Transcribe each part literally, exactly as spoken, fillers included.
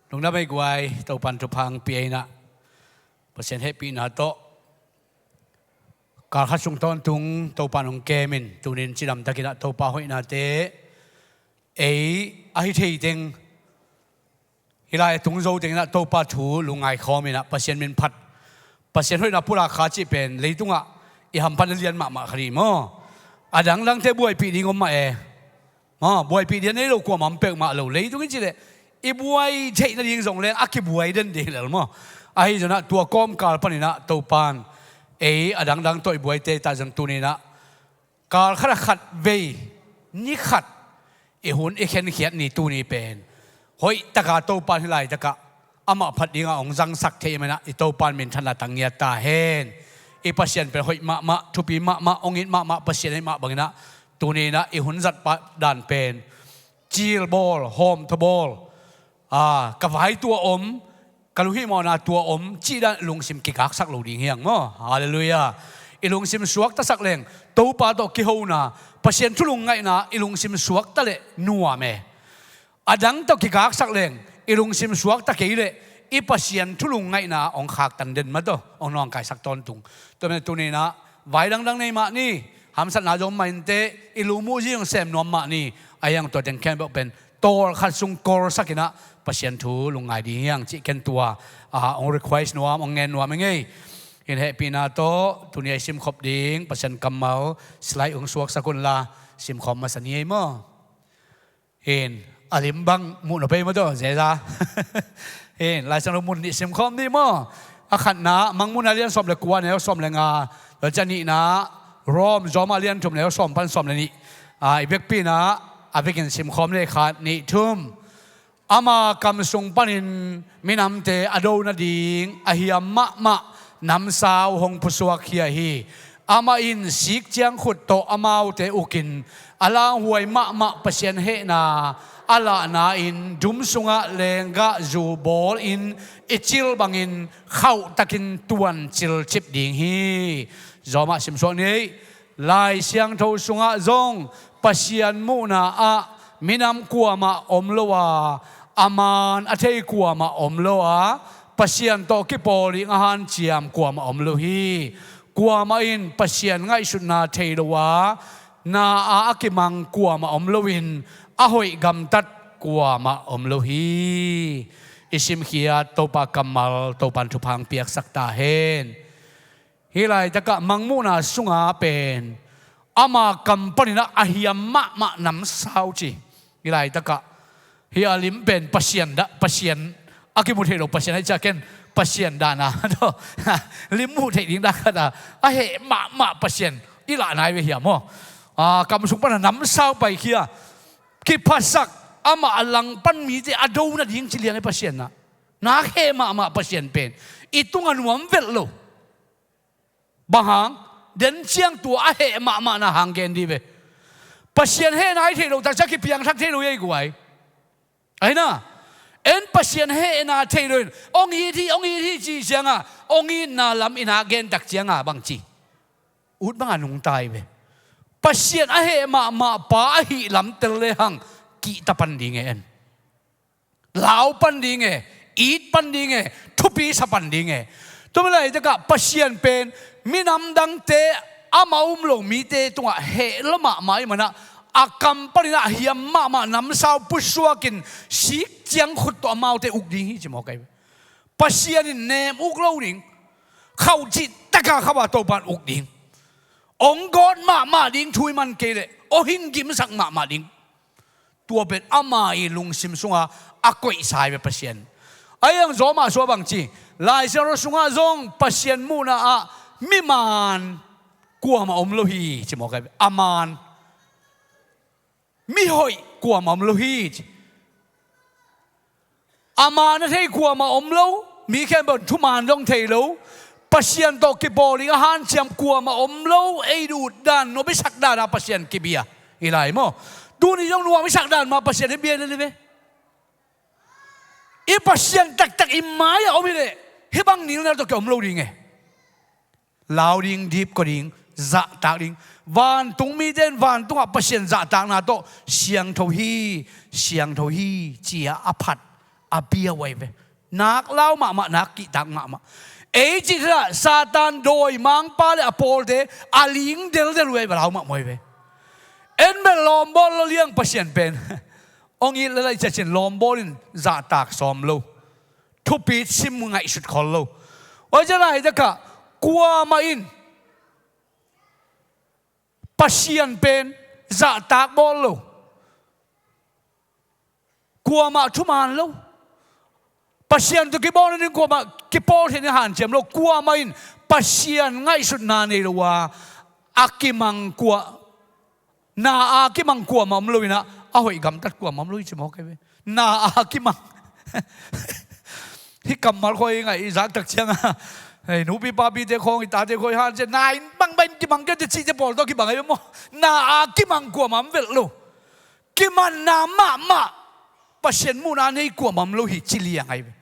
Lungdam ei guai, Topan thupha hong pia inah, Pasian hehpihna tawh kal khat sung tawntung Topan hong kemin, tunin cidamtakinah Topa hoihnate ei a hi thei teng, hih lai a tung zo tenginah Topa thu lungngai khawminah Pasian min phat, Pasian hoihna pulak kha cih pen leitungah i hamphatna lian mahmah kha dih maw? A dangdangte buaipih ding om mah e. Maw, buaipih ding a nei lo kuamah om peuhmah lo. Leitung i cih leh i buai theih nading zong leng a kibuai den ding lel maw? Ahi zonah tua kawmkal paninah Topan ei a dangdang tawh i buaite ta zong tuninah kal khat a khat vei, ni khat i hun i khenkhiat ni tuni pen hoihtaka Topan hih laitakah amah phat dinga hong zangsak thei manah i Topan minthanna tang ngiat ta hen. I Pasian pen hoih mahmah, thupi mahmah, hong it mahmah Pasian hih mah banginah tuninah i hun zat pah dan pen cilbawl, hawmthabawl, a, ka vai tua om, ka lunghihmawhna tua om cih dan i lungsim kigaksak lo ding hiang maw? Halleluiah. I lungsim suaktasak leng Topa tawh kihona, Pasian thulung ngaihna i lungsim suakta leh nuam e. A dang tawh kigaksak leng i lungsim suakta kei leh i Pasian thulung ngaihna hong khaktan den mah tawh hong nawngkaisak tawntung. Tua manin tuninah vai dangdang nei mah ni, hamsatna zong om mah inteh, i lu muh zing sem nuam mah ni. Ahi hang tua teng khempeuh pen tawlkhat sung kawlsakinah Pasian thu lungngai ding hiang cih ken tua, a, hong request nuam, hong ngen nuam i ngei. In hehpihna tawh tuni a i simkhop ding Pasian kammal slide hong suaksak unla simkhawm masa ni ei maw? Hin, a lim bang muh nop ei maw tawh, zeza. Hin, Lai Siangtho mun nih simkhawm ni maw? A khatna, Mangmuhna lian sawm le kua neu sawm le nga, tua ciang a nihna, Rom, Zawma lian thum neu sawm pan sawm le nih. A, i vekpi inah a vekin simkhawm ni, khat, nih, thum. Ama kam sung panin minamte a do nading a hiam mahmah namsau hong pusuakkhia hi. Amah in sik ciangkhut tawh amaute ukin a lauhuai mahmah Pasian hehna a lahna-in dum sungah lenggahzu bawlin i cil bangin khauhtakin tuancil cip ding hi. Zawmah simsuak ni. Lai Siangtho sungah zong Pasian muhna ah minam kuamah om lo a, a man a thei kuamah om lo a, Pasian tawh kipawl ding a hanciam kuamah om lo hi. Kuamah in Pasian ngaihsutna thei lo a, na a a kimang kuamah om loin a hoih gamtat kuamah om lo hi. I simkhiat Topa kammal, Topan thupha hong piaksak ta hen. Hih laitakah Mangmuhna sunga pen ama kam paninah a hiam mahmah namsau ci. Hih laitakah hih a lim pen Pasian dah, Pasian a kimu thei lo Pasian ahi ciah ken Pasian dana lim muh theih ding dah khat a, a heh mahmah Pasian i lah nai ve hiam aw? A, kam sung pana namsau paikhia, kiphasak, amah a langpan mite a do nading ci liang i Pasian ah. Nak heh mahmah Pasian pen i tungah nuam velh lo. Bang hang? Den ciang tua a heh mahmahna hang gen dih ve. Pasian hehna i theih loh takcia kipiangthak thei lo ei guai. Ahi na, en Pasian hehna thei loin hong it hi, hong it hi ci cianga hong itna lam i nak gen tak cianga bang ci? Ut banga nungta i ve. Pasian a heh mahmah pa ahih lam tel lehang kihta pan ding e en. Lau pan ding e, it pan ding e, thupi sa pan ding e. Tua mi laitakah Pasian pen minam dangte, amau um lo mite tungah heh lo mahmah i manah a kam paninah hiam mahmah namsau pusuakin sik ciang khut tawh amaute uk ding hi ci mawk ahi. Pasian in nem uk lo ding, khauh cih taka khauh a Topan uk ding. Ong gawt mahmah ding thu i man kei leh aw hing gimsak mahmah ding. Tua pen ama i lungsim sunga a koihsa i ve Pasian. Ahi hang Zawmah sua bang ci, Lai Siangtho sungah zong Pasian muhna ah mi maan kuamah om lo hi ci mawk ahi ve. A maan, mi hoih kuamah om lo hi ci. A maan a thei kuamah om lo, mi khempeuh thumaan zong thei lo, Pasian tawh kipawl ding a hanciam kuamah om lo, ei ut dan, nuam i sak dana Pasian kibia i lai maw? Tuni zong nuam i sak dan mah Pasian i bia i ve. I Pasian taktak i mai-ah om hi leh hih bang nilnel tawh kia om lo ding e. Lau ding, dipkua ding, zahtak ding. Vantung mite in vantungah Pasian zahtakna tawh siangtho hi, siangtho hi ci-a a phat a bia uh ahi ve. Nak lau mahmah, nak kihtak mahmah. Ei cih khatah Satan dawimangpa le a pawlte a ling deldel uh ahi ve, lau mahmah ahi ve. En bel lawmbawl lo liang Pasian pen. Hong it le laih ciacin lawmbawl in zahtak sawm lo. Thupit sim ngaihsut khol lo. Oi, cia laitakah kuamah in Pasian pen zahtak bawl lo. Kuamah thuman lo. Pasian tawh kibawl nading kuamah kipawl theih nading hanciam lo. Kuamah in Pasian ngaihsutna nei lo a, a kimang kua, na a kimang kuamah om lo inah, a hoih gamtat kuamah om lo hi ci mawk ahi ve. Na a kimang. Hih kammal khoi ngaih i zak tak ciangah, hei, nupi papite khawng, i tate khoi hanciam, na in bangbang in kimang kei te cihte pawl tawh kibang ahi ve maw. Na a kimang kuamah om velh lo. Kimanna mahmah, Pasian muhna nei kuamah om lo hi ci liang ahi ve.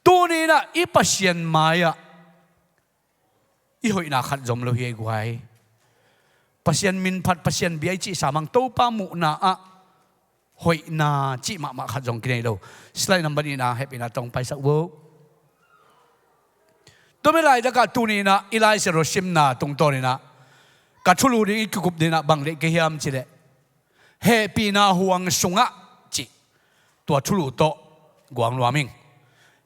Tuni inah i Pasian mai-ah i hoihna khat zom lo hi ei guai. Pasian minphat, Pasian bia i cih samang Topa muhna ah hoihna cih mahmah khat zong kinei lo. Slide number nihna, hehpihna tawh paisak uh. Tua mi laitakah tuni inah i Lai Siangtho simna tungtawn inah ka thulu ding i kikup ding inah bang deih ka hiam cih leh, hehpihna huang sungah cih tua thulu tawh guang nuam ing.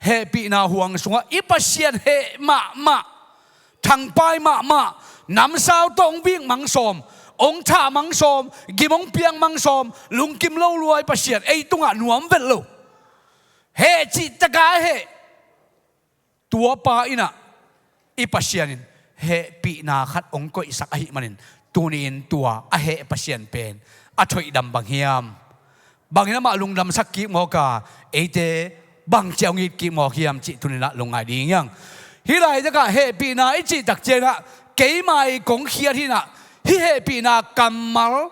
Hehpihna huang sungah i Pasian heh mahmah, thangpai mahmah, namsau tawh hong vik mang sawm, hong thah mang sawm, gim hong piak mang sawm, lungkim lo lua i Pasian ei tungah nuam velh lo. Heh cih taka heh. Tuapa inah i Pasian in hehpihna khat hong koihsak ahih manin, tuni-in tua a heh Pasian pen a thoihdam bang hiam? Bangin amah lungdamsak kik mawk a, eite bangci a hong it kik mawk hiam cih tuni inah lungngai ding hiang. Hih laitakah hehpihna i cih tak ciangah keima i kong khiat hi inah, hih hehpihna kammal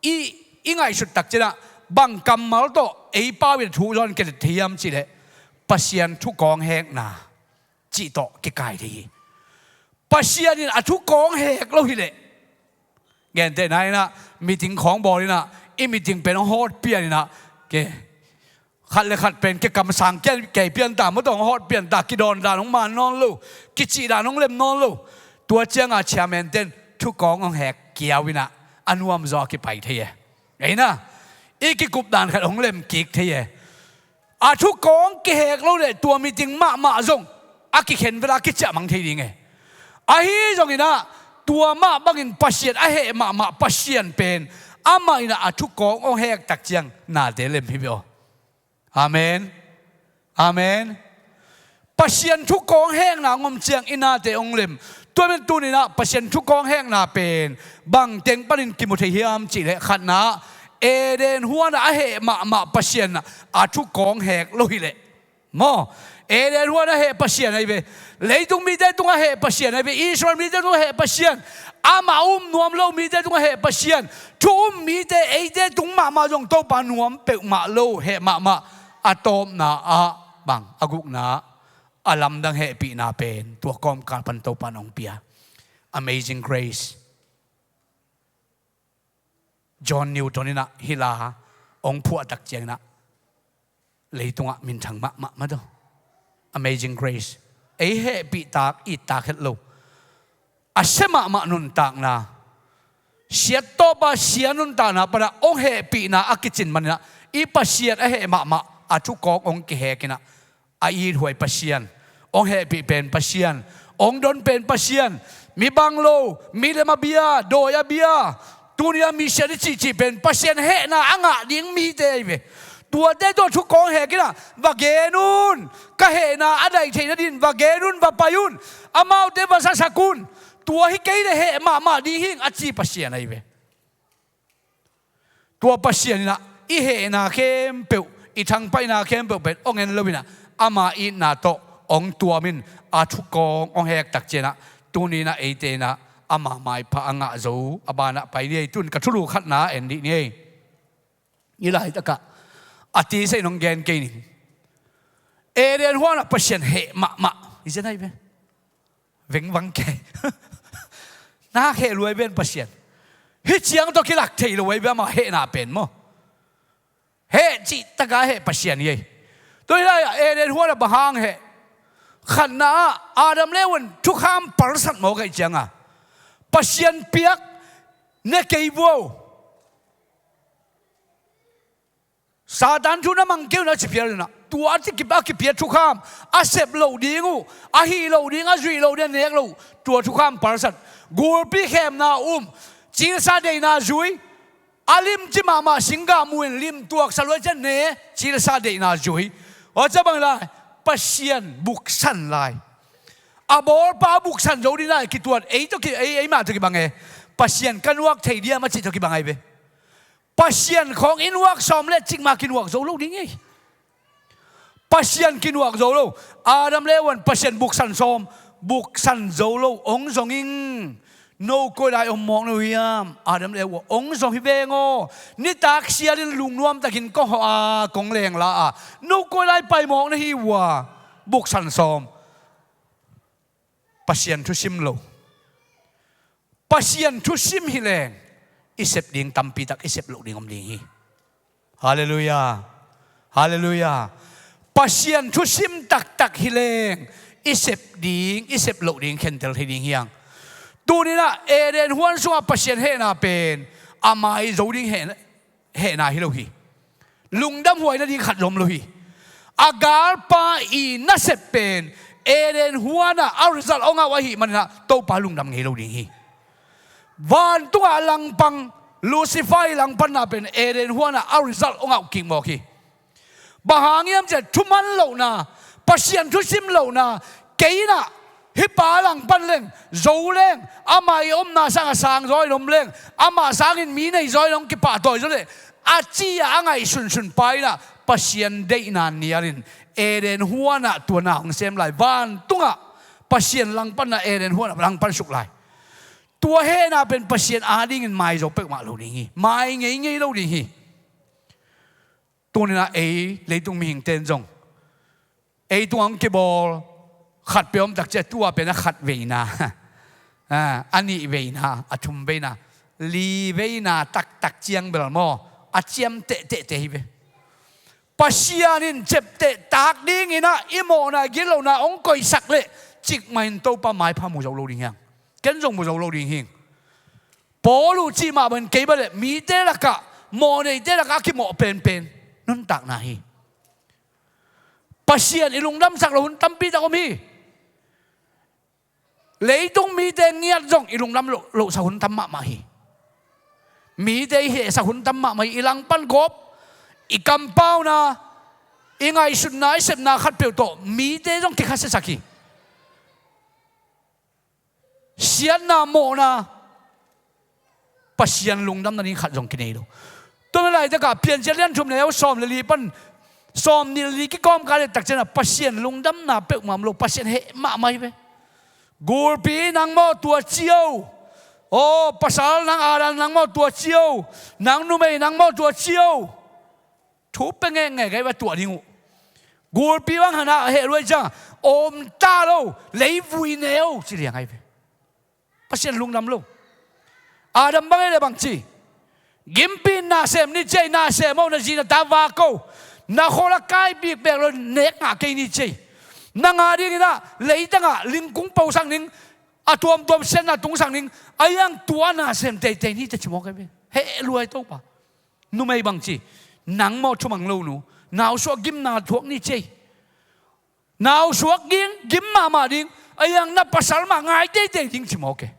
i, i ngaihsut tak ciangah bang kammal tawh ei pau in thu zawn kilet thei hiam cih leh, Pasian thukawng hekna cih tawh kikai thei hi. Pasian in a thukawng hek lo hi leh, gentehna inah meeting khawng bawl inah, i meeting pen hong hawt pian inah, ke, khat le khat pen kikamsang kei pian ta, mawtaw hong hawt pian ta, kidawn dan hong man nawn lo, kicih dan hong lem nawn lo. Tua cianga chairman ten thukawng hong hek kiau inah a nuamzaw a kipai thei e. Ei na, i kikup dan khat hong lem kik thei e. A thukawng kihek lo leh tua meeting mahmah zong a kikhen vela kiciahmang thei ding e. Ahi zongin ah tua mah bangin Pasian a heh mahmah Pasian pen amah in ah a thukawng hong hek tak ciang nate lem hi ve aw. Amen. Amen. Pasian thukawng hekna hong om ciang i nate hong lem. Tua men tuni-in ah Pasian thukawng hekna pen bangteng panin kimu thei hiam cih leh, khatna, Eden huan ah a heh mahmah Pasian ah a thukawng hek lo hi leh. Maw? Eden huan ah a heh Pasian ahi ve. Leitung mite tungah a heh Pasian ahi ve. Israel mite tungah a heh Pasian. Amah um nuam lo mite tungah a heh Pasian. Thu um mite, eite tung mahmah zong Topa nuam peuhmah lo, heh mahmah. A tawpna ah bang, a gukna ah a lamdang hehpihna pen tua kawmkal pan Topa in hong pia. Amazing grace. John Newton in ah hih la hong phuah tak ciangin ah leitungah minthang mahmah mah tawh. Amazing grace. Ei hehpih tak, it tak het lo. A sia mahmah nuntakna, siat tawpa sia nuntakna panah hong hehpihna a kicin manin ah i Pasian a heh mahmah a thukawng hong kihek in ah a ithuai Pasian, hong hehpih pen Pasian, hong don pen Pasian, mi bang lo, mi lem a bia, dawi a bia, tuni-a misiat i cihcih pen Pasian hehna a ngah ding mite ahi ve. Tuate tungah thukawng hek in ah, va gen un, ka hehna a daih theih nadingin va gen un, va pai un, amaute va sasak un. Tua hi kei leh heh mahmah ding hi ing, a ci Pasian ahi ve. Tua Pasian in ah i hehna khempeuh, i thangpaihna khempeuh pen hong en lo in ah ama itna tawh hong tuam in a thukawng hong hek tak ciangin ah tuni-in ah eite in ah ama maipha a ngah zo a banah pai ni ei. Tun ka thulu khatna en dih ni ei. I laitakah a tisa in hong gen kei ning. Eden huan ah Pasian heh mahmah hi zen ahi ve. Vengvang kei. Na heh lua ahi ven Pasian. Hih ciang tawh kilak thei lo ahi ve ama hehna pen maw. Heh cih taka heh Pasian hi ei. Tua hi lai-ah Eden huan ah bang hang heh? Khatna ah Adam le Eva in thukham palsat mawk ahih ciangin Pasian piak ne kei vuau. Satan thu na mang kei un a ci phial in ah, tua a ci kip a kipia thukham, a sep loh ding uh, a hih loh ding, a zuih loh ding, a nek loh, tua thukham palsat. Gulpi khemna um, cilsa deihna zui, a limci mahmah singgah mu in lim tuaksa luai ciang ne, cilsa deihna zui. Tua ciang bang lai, Pasian buksan lai. A bawlpa a buksan zo ding lai kituat, ei tawh ki, ei, eimah tawh kibang e. Pasian ka nuak thei diam a cih tawh kibang ahi ve. Pasian khawng i nuak sawm leh cikmah kinuak zo lo ding hi. Pasian kinuak zo lo. Adam le Eva in Pasian buksan sawm, buksan zo lo, hong zong ing. No koi lai om mawk na uh hiam? Adam le Eva, hong zong hi veng aw. Nitak sialin lungnuamtakin kong hawh a, kong lengla a, no koi lai pai mawk na hi uh a. Buksan sawm. Pasian thusim lo. Pasian thusim hi leng i sep ding tampi tak i sep loh ding om ding hi. Halleluiah. Halleluiah. Pasian thusim taktak hi leng i sep ding, i sep loh ding khentel thei ding hi hang. Tuni-in ah Eden huan sungah Pasian hehna pen a mai zo ding hehna, hehna hi lo hi. Lungdam huai nading khat zong om lo hi. A galpa i nasep pen Eden huan ah a result hong auh ahih manin ah Topa lungdam ngei lo ding hi. Vantungah langpang, Lucifer i langpanna pen Eden huan ah a result hong auh kik mawk hi. Bang hang hiam cih leh thuman lohna, Pasian thusim lohna, kei in ah hih pa langpan leng, zo leng, amah i omna sangah sang zaw in om leng, amah sangin mi nei zaw in hong kipahtawi zaw leh, a ci-a a ngaihsunsun pa in ah Pasian deihna nialin Eden huan ah tua na hong sem lai. Vantungah Pasian langpanna Eden huan ah langpan suk lai. Tua hehna pen Pasian adingin mai zo peuhmah lo ding hi. Mai ngeingei lo ding hi. Tuni-in ah ei leitung mihingte in zong ei tungah hong kibawl khat peuh om tak ciang, tua pen a khat veina, a, a nih veina, a thum veina, li veina taktak ciang bel maw, a ciam tehtehte hi ve. Pasian in ciapteh tak dingin ah i mawhna, i gitlohna hong koihsak leh, cikmah in Topa maipha mu zo lo ding hi hang. Ken zong mu zo lo ding hi. Paul uh cih mah bangin kei bang leh mite lakah, mawhneite lakah a kimawh penpen nuntakna hi. Pasian i lungdamsak loh hun tampi tak om hi. Leitung mite ngiat zong i lungdam loh, lohsak hun tam mahmah hi. Mite i hehsak hun tam mahmah hi. I langpan gawp, i kampauna, i ngaihsutna, i sepna khatpeuh tawh mite zong kikhasiasak hi. Siatna, mawhna, Pasian lungdam nading khat zong kinei lo. Tua laitakah Piancil lian thum, neu sawm le li pan sawmnih le li kikawmkal leh tak ciangin ah Pasian lungdamna peuhmah om lo, Pasian heh mahmah hi ve. Gulpi, nang maw tua ci o. Aw pasal, nang Adam, nang maw tua ci o. Nang numei, nang maw tua ci o. Thu pia ngekngek ahi ve, tuah ding uh. Gulpi bang hang a heh lua ciang, om ta lo, leivui ne o ci liang ahi ve. Pasian lungdam lo. Adam bang ei leh bang ci? Gimpi in na sem ni ci ei, na sem o, na zi na ta vak o. Na khol a kai bikbek lo, nek ngah kei ni ci ei. Nang adingin ah leitang ah lingkung posak ning, a tuamtuam siatna tungsak ning, ahi hang tua na sem teitei ni teh ci mawk ahi ve. Heh lua hi Topa. Numei bang ci? Nang maw thumang lo nu, nausuak gimna thuak ni ci ei. Nausuak gim, gim mahmah ding, ahi hang na pasal mah ngai teitei ding ci mawk e.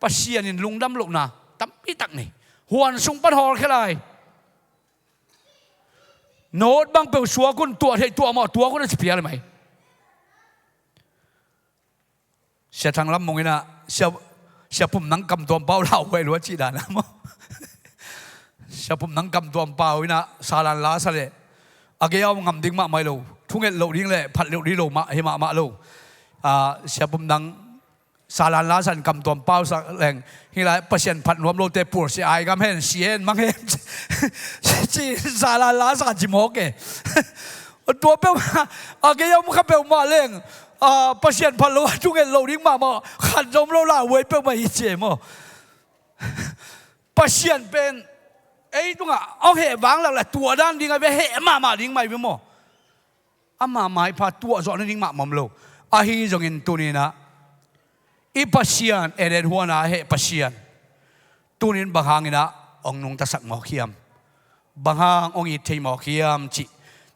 Pasian in lungdam lohna tampi tak nei. Huan sung pan hawlkhia lai. Note bang peuh suak un, tuah theih tuah mawh tuak un a ci phial mai. Sia Thang Lam Mung in ah, Sia, Sia Pum Nang Kam Tuam Pau lauhuai lua cih dan a maw. Sia Pum Nang Kam Tuam Pau in ah salan la sa leh, a gei a om ngam ding mahmah hi lo, thunget loh ding leh phat loh ding lo mah hi mahmah lo. Ah, Sia Pum Nang salan la sa in Kam Tuam Pau sa leng, hih lai Pasian phat nuam lote pur sia, ai gam hen, sia hen, mang hen, ci salan la sa ci mawk e. Tua peuhmah, a gei a om kha peuhmah leng, ah, Pasian phat lo a thunget loh ding mahmah khat zong om lo, lauhuai peuhmah hi ci e maw. Pasian pen Ei tungah hong heh vang lak le tua dan ding a ve, heh mahmah ding mah i ve maw. Ama maipha tuahzawh nading mah mawm lo. Ahi zongin tuninah i Pasian, Eden huana a heh Pasian, tunin bang hanginah hong nungtasak mawk hiam? Bang hang hong it thei mawk hiam cih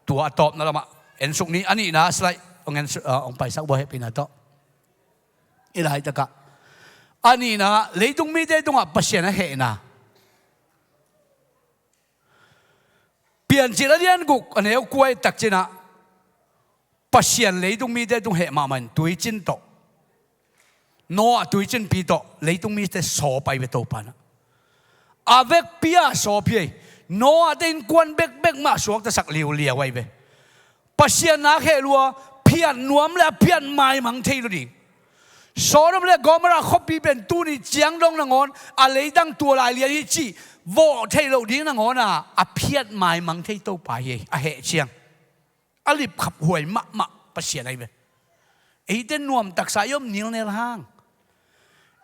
tua a tawpna lamah ensuk ni. A nihna slide hong, en, uh, hong paisak bua hehpihna tawh. I laitakah a nihna leitung mite tungah Pasian a hehna. Piancil a lian guk a neu kua i takcinah Pasian leitung mite tung heh mahmah in tuicin tawh, Noah tuicinpi tawh leitung mite sawp ahi ve Topa nah. A vekpi a sawp hi ei. Noah te innkuan bekbek mah suaktasak liuliau ahi ve. Pasian nak heh lua, phiat nuam le a phiat maimang thei lo ding. Sodom le Gomorrah khuapi pen tuni ciang dong nangawn a leitang tua lai lian hi cih vawh theih loh ding nangawn a, a phiat maimang thei Topa hi ei, a heh ciang. A lipkhap huai mahmah Pasian ahi ve. Eite nuam taksa i om nilnel hang.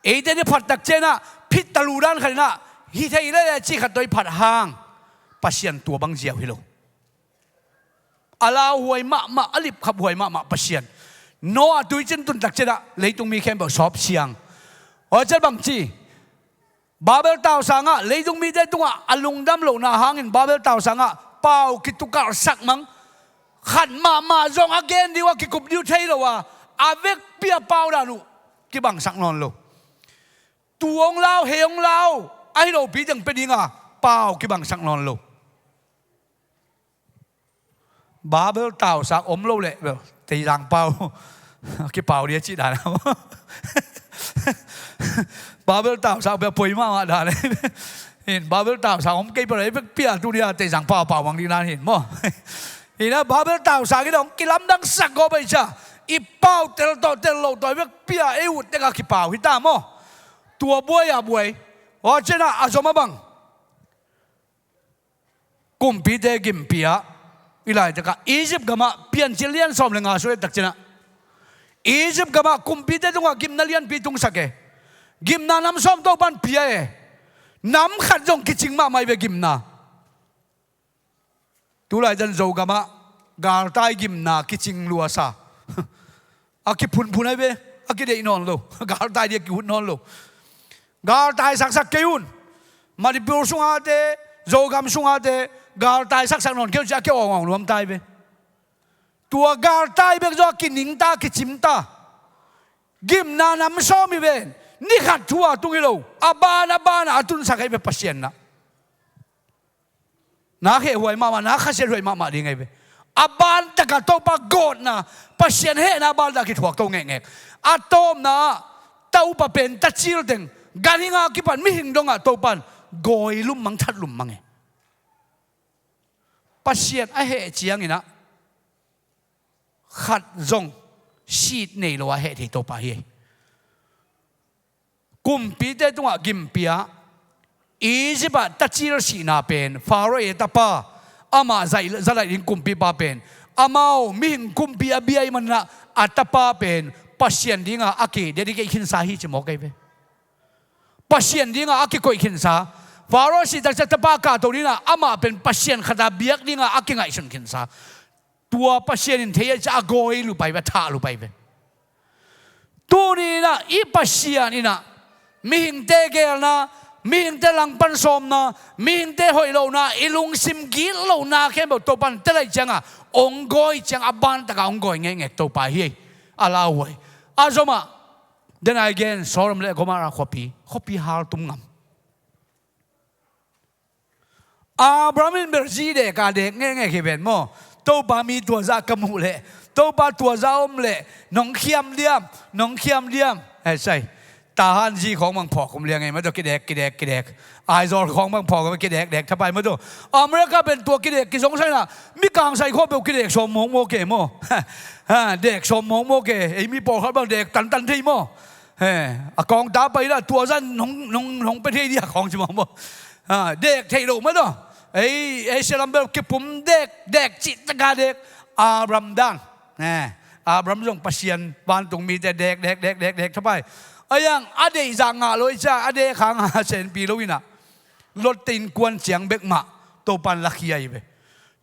Eite ni phat takcianah phit talu dan khatinah hi thei lele cih khat tawh i phat hang Pasian tua bang ziau hi lo. A lauhuai mahmah, a lipkhap huai mahmah Pasian. Noah tuicin tun takcianah leitung mi khempeuh sawp siang. Aw ciat bangci, Babel tausangah leitung mite tungah a lungdam lohna hangin Babel tausangah pau kitukalhsak mang. Khat mahmah zong a gen ding uh a kikup ding uh thei lo a, a vekpi a pau dan uh kibangsak nawn lo. Tu hong lau, hei hong lau, ahi lopi teng pia dinga pau kibangsak nawn lo. Babel tausak om lo leh, well, teizang pau kipau dia cih dan a. Babel tausak bia poi mahmah dan in Babel tausak om kei pia, pia tu dia teizang pau pau mang ding dan hin maw. Hina Babel tausak in hong kilamdangsak gawp ahi cia i pau tel tawh tel lo tawh i vekpi a ei ut teka kipau hita maw. Tua buai a buai. Aw cianah a zom a bang. Kumpite gimpi ah i laitakah Egypt gamah Piancil lian sawm le nga sung i takcinah Egypt gamah kumpite tungah gimna lianpi tungsak e. Gimna nam sawm Topan pia e. Nam khat zong kicing mahmah i ve gimna. Tulaitan Zogamah galtai gimna kicing luasa. A kiphunphun ahi ve, a kideih nawn lo. Galtai dia kihut nawn lo. Galtai saksak kei un. Manipur sungate, Zogam sungate galtai saksak nawn kei un ci a kiawngawng nuam tai ve. Tua galtai bek zaw a kiningta, kicimta. Gimna nam sawm hi ven. Ni khat thu a tung hi lo. A ban a ban a tunsak ahi ve Pasian nah. Nak heh huai mahmah, nak khasiat huai mahmah ding ahi ve. A ban takah Topa gawtna, Pasian hehna a ban takah kithuak to ngekngek. A tawpna ah taupa pen tacil teng ganhinga kipan mihing dongah Topan gawi lummang, that lummang e. Pasian a heh cianginah khat zong sit nei lo a heh thei Topa hi. Kumpite tungah gimpi ah Egypt ah tacil sihna pen Pharaoh i tapa, amah zai-, zalaih ding kumpipa pen amau mihing kumpi a bia i manah a tapa pen Pasian dinga a ki dedicate khinsa hi ci mawk ahi ve. Pasian dinga a kikoih khinsa. Pharaoh sih takciang tapa kahto dinga amah pen Pasian khata biak dinga a kingaihsun khinsa. Tua Pasian in thei a ciah a gawi lupai ve, a thah lupai ve. Tuni inah i Pasian inah mihingte geelna, mihingte langpan sawmna, mihingte hoih lohna, i lungsim git lohna khempeuh Topan tel aih cianga hong gawi ciang a ban takah hong gawi ngekngek Topa hi. A lauhuai a zomah, den a i gen Sodom le Gomorrah khuapi, khuapi haltum ngam. Abraham in bel zi dek a dek ngekngek hi ven maw. Topa mi tua zah ka muh leh, Topa tua zah om leh nong khiam diam, nong khiam diam. Ai sai. Tahan zi khawng bang phawk om liang ei maw, tua kidek kidek kidek. Aizawl khawng bang phawk om, kidek dek thapai maw tua. America pen tua kidek kizong sai na, mi kangsai khawng peuh kidek sawm mawkmawk e maw. Ha, dek sawm mawkmawk e. Ei mi pawlkhat bang dek tantan thei maw. He, a kawngta pai la tua zah nong, nong, nong pe thei dia khawng ci maw maw. Ha, dek theih loh mah tawh. Ei, ei sialam bel kipum dek, dek cih taka dek. Abraham dan. Eh, Abraham zong Pasian vantung mite dek, dek, dek, dek, dek thapai. A yang a deih zah ngah lo i cia, a dek hang a senpi lo inah. Lot te innkuan ciang bek mah Topan lakhia hi ve.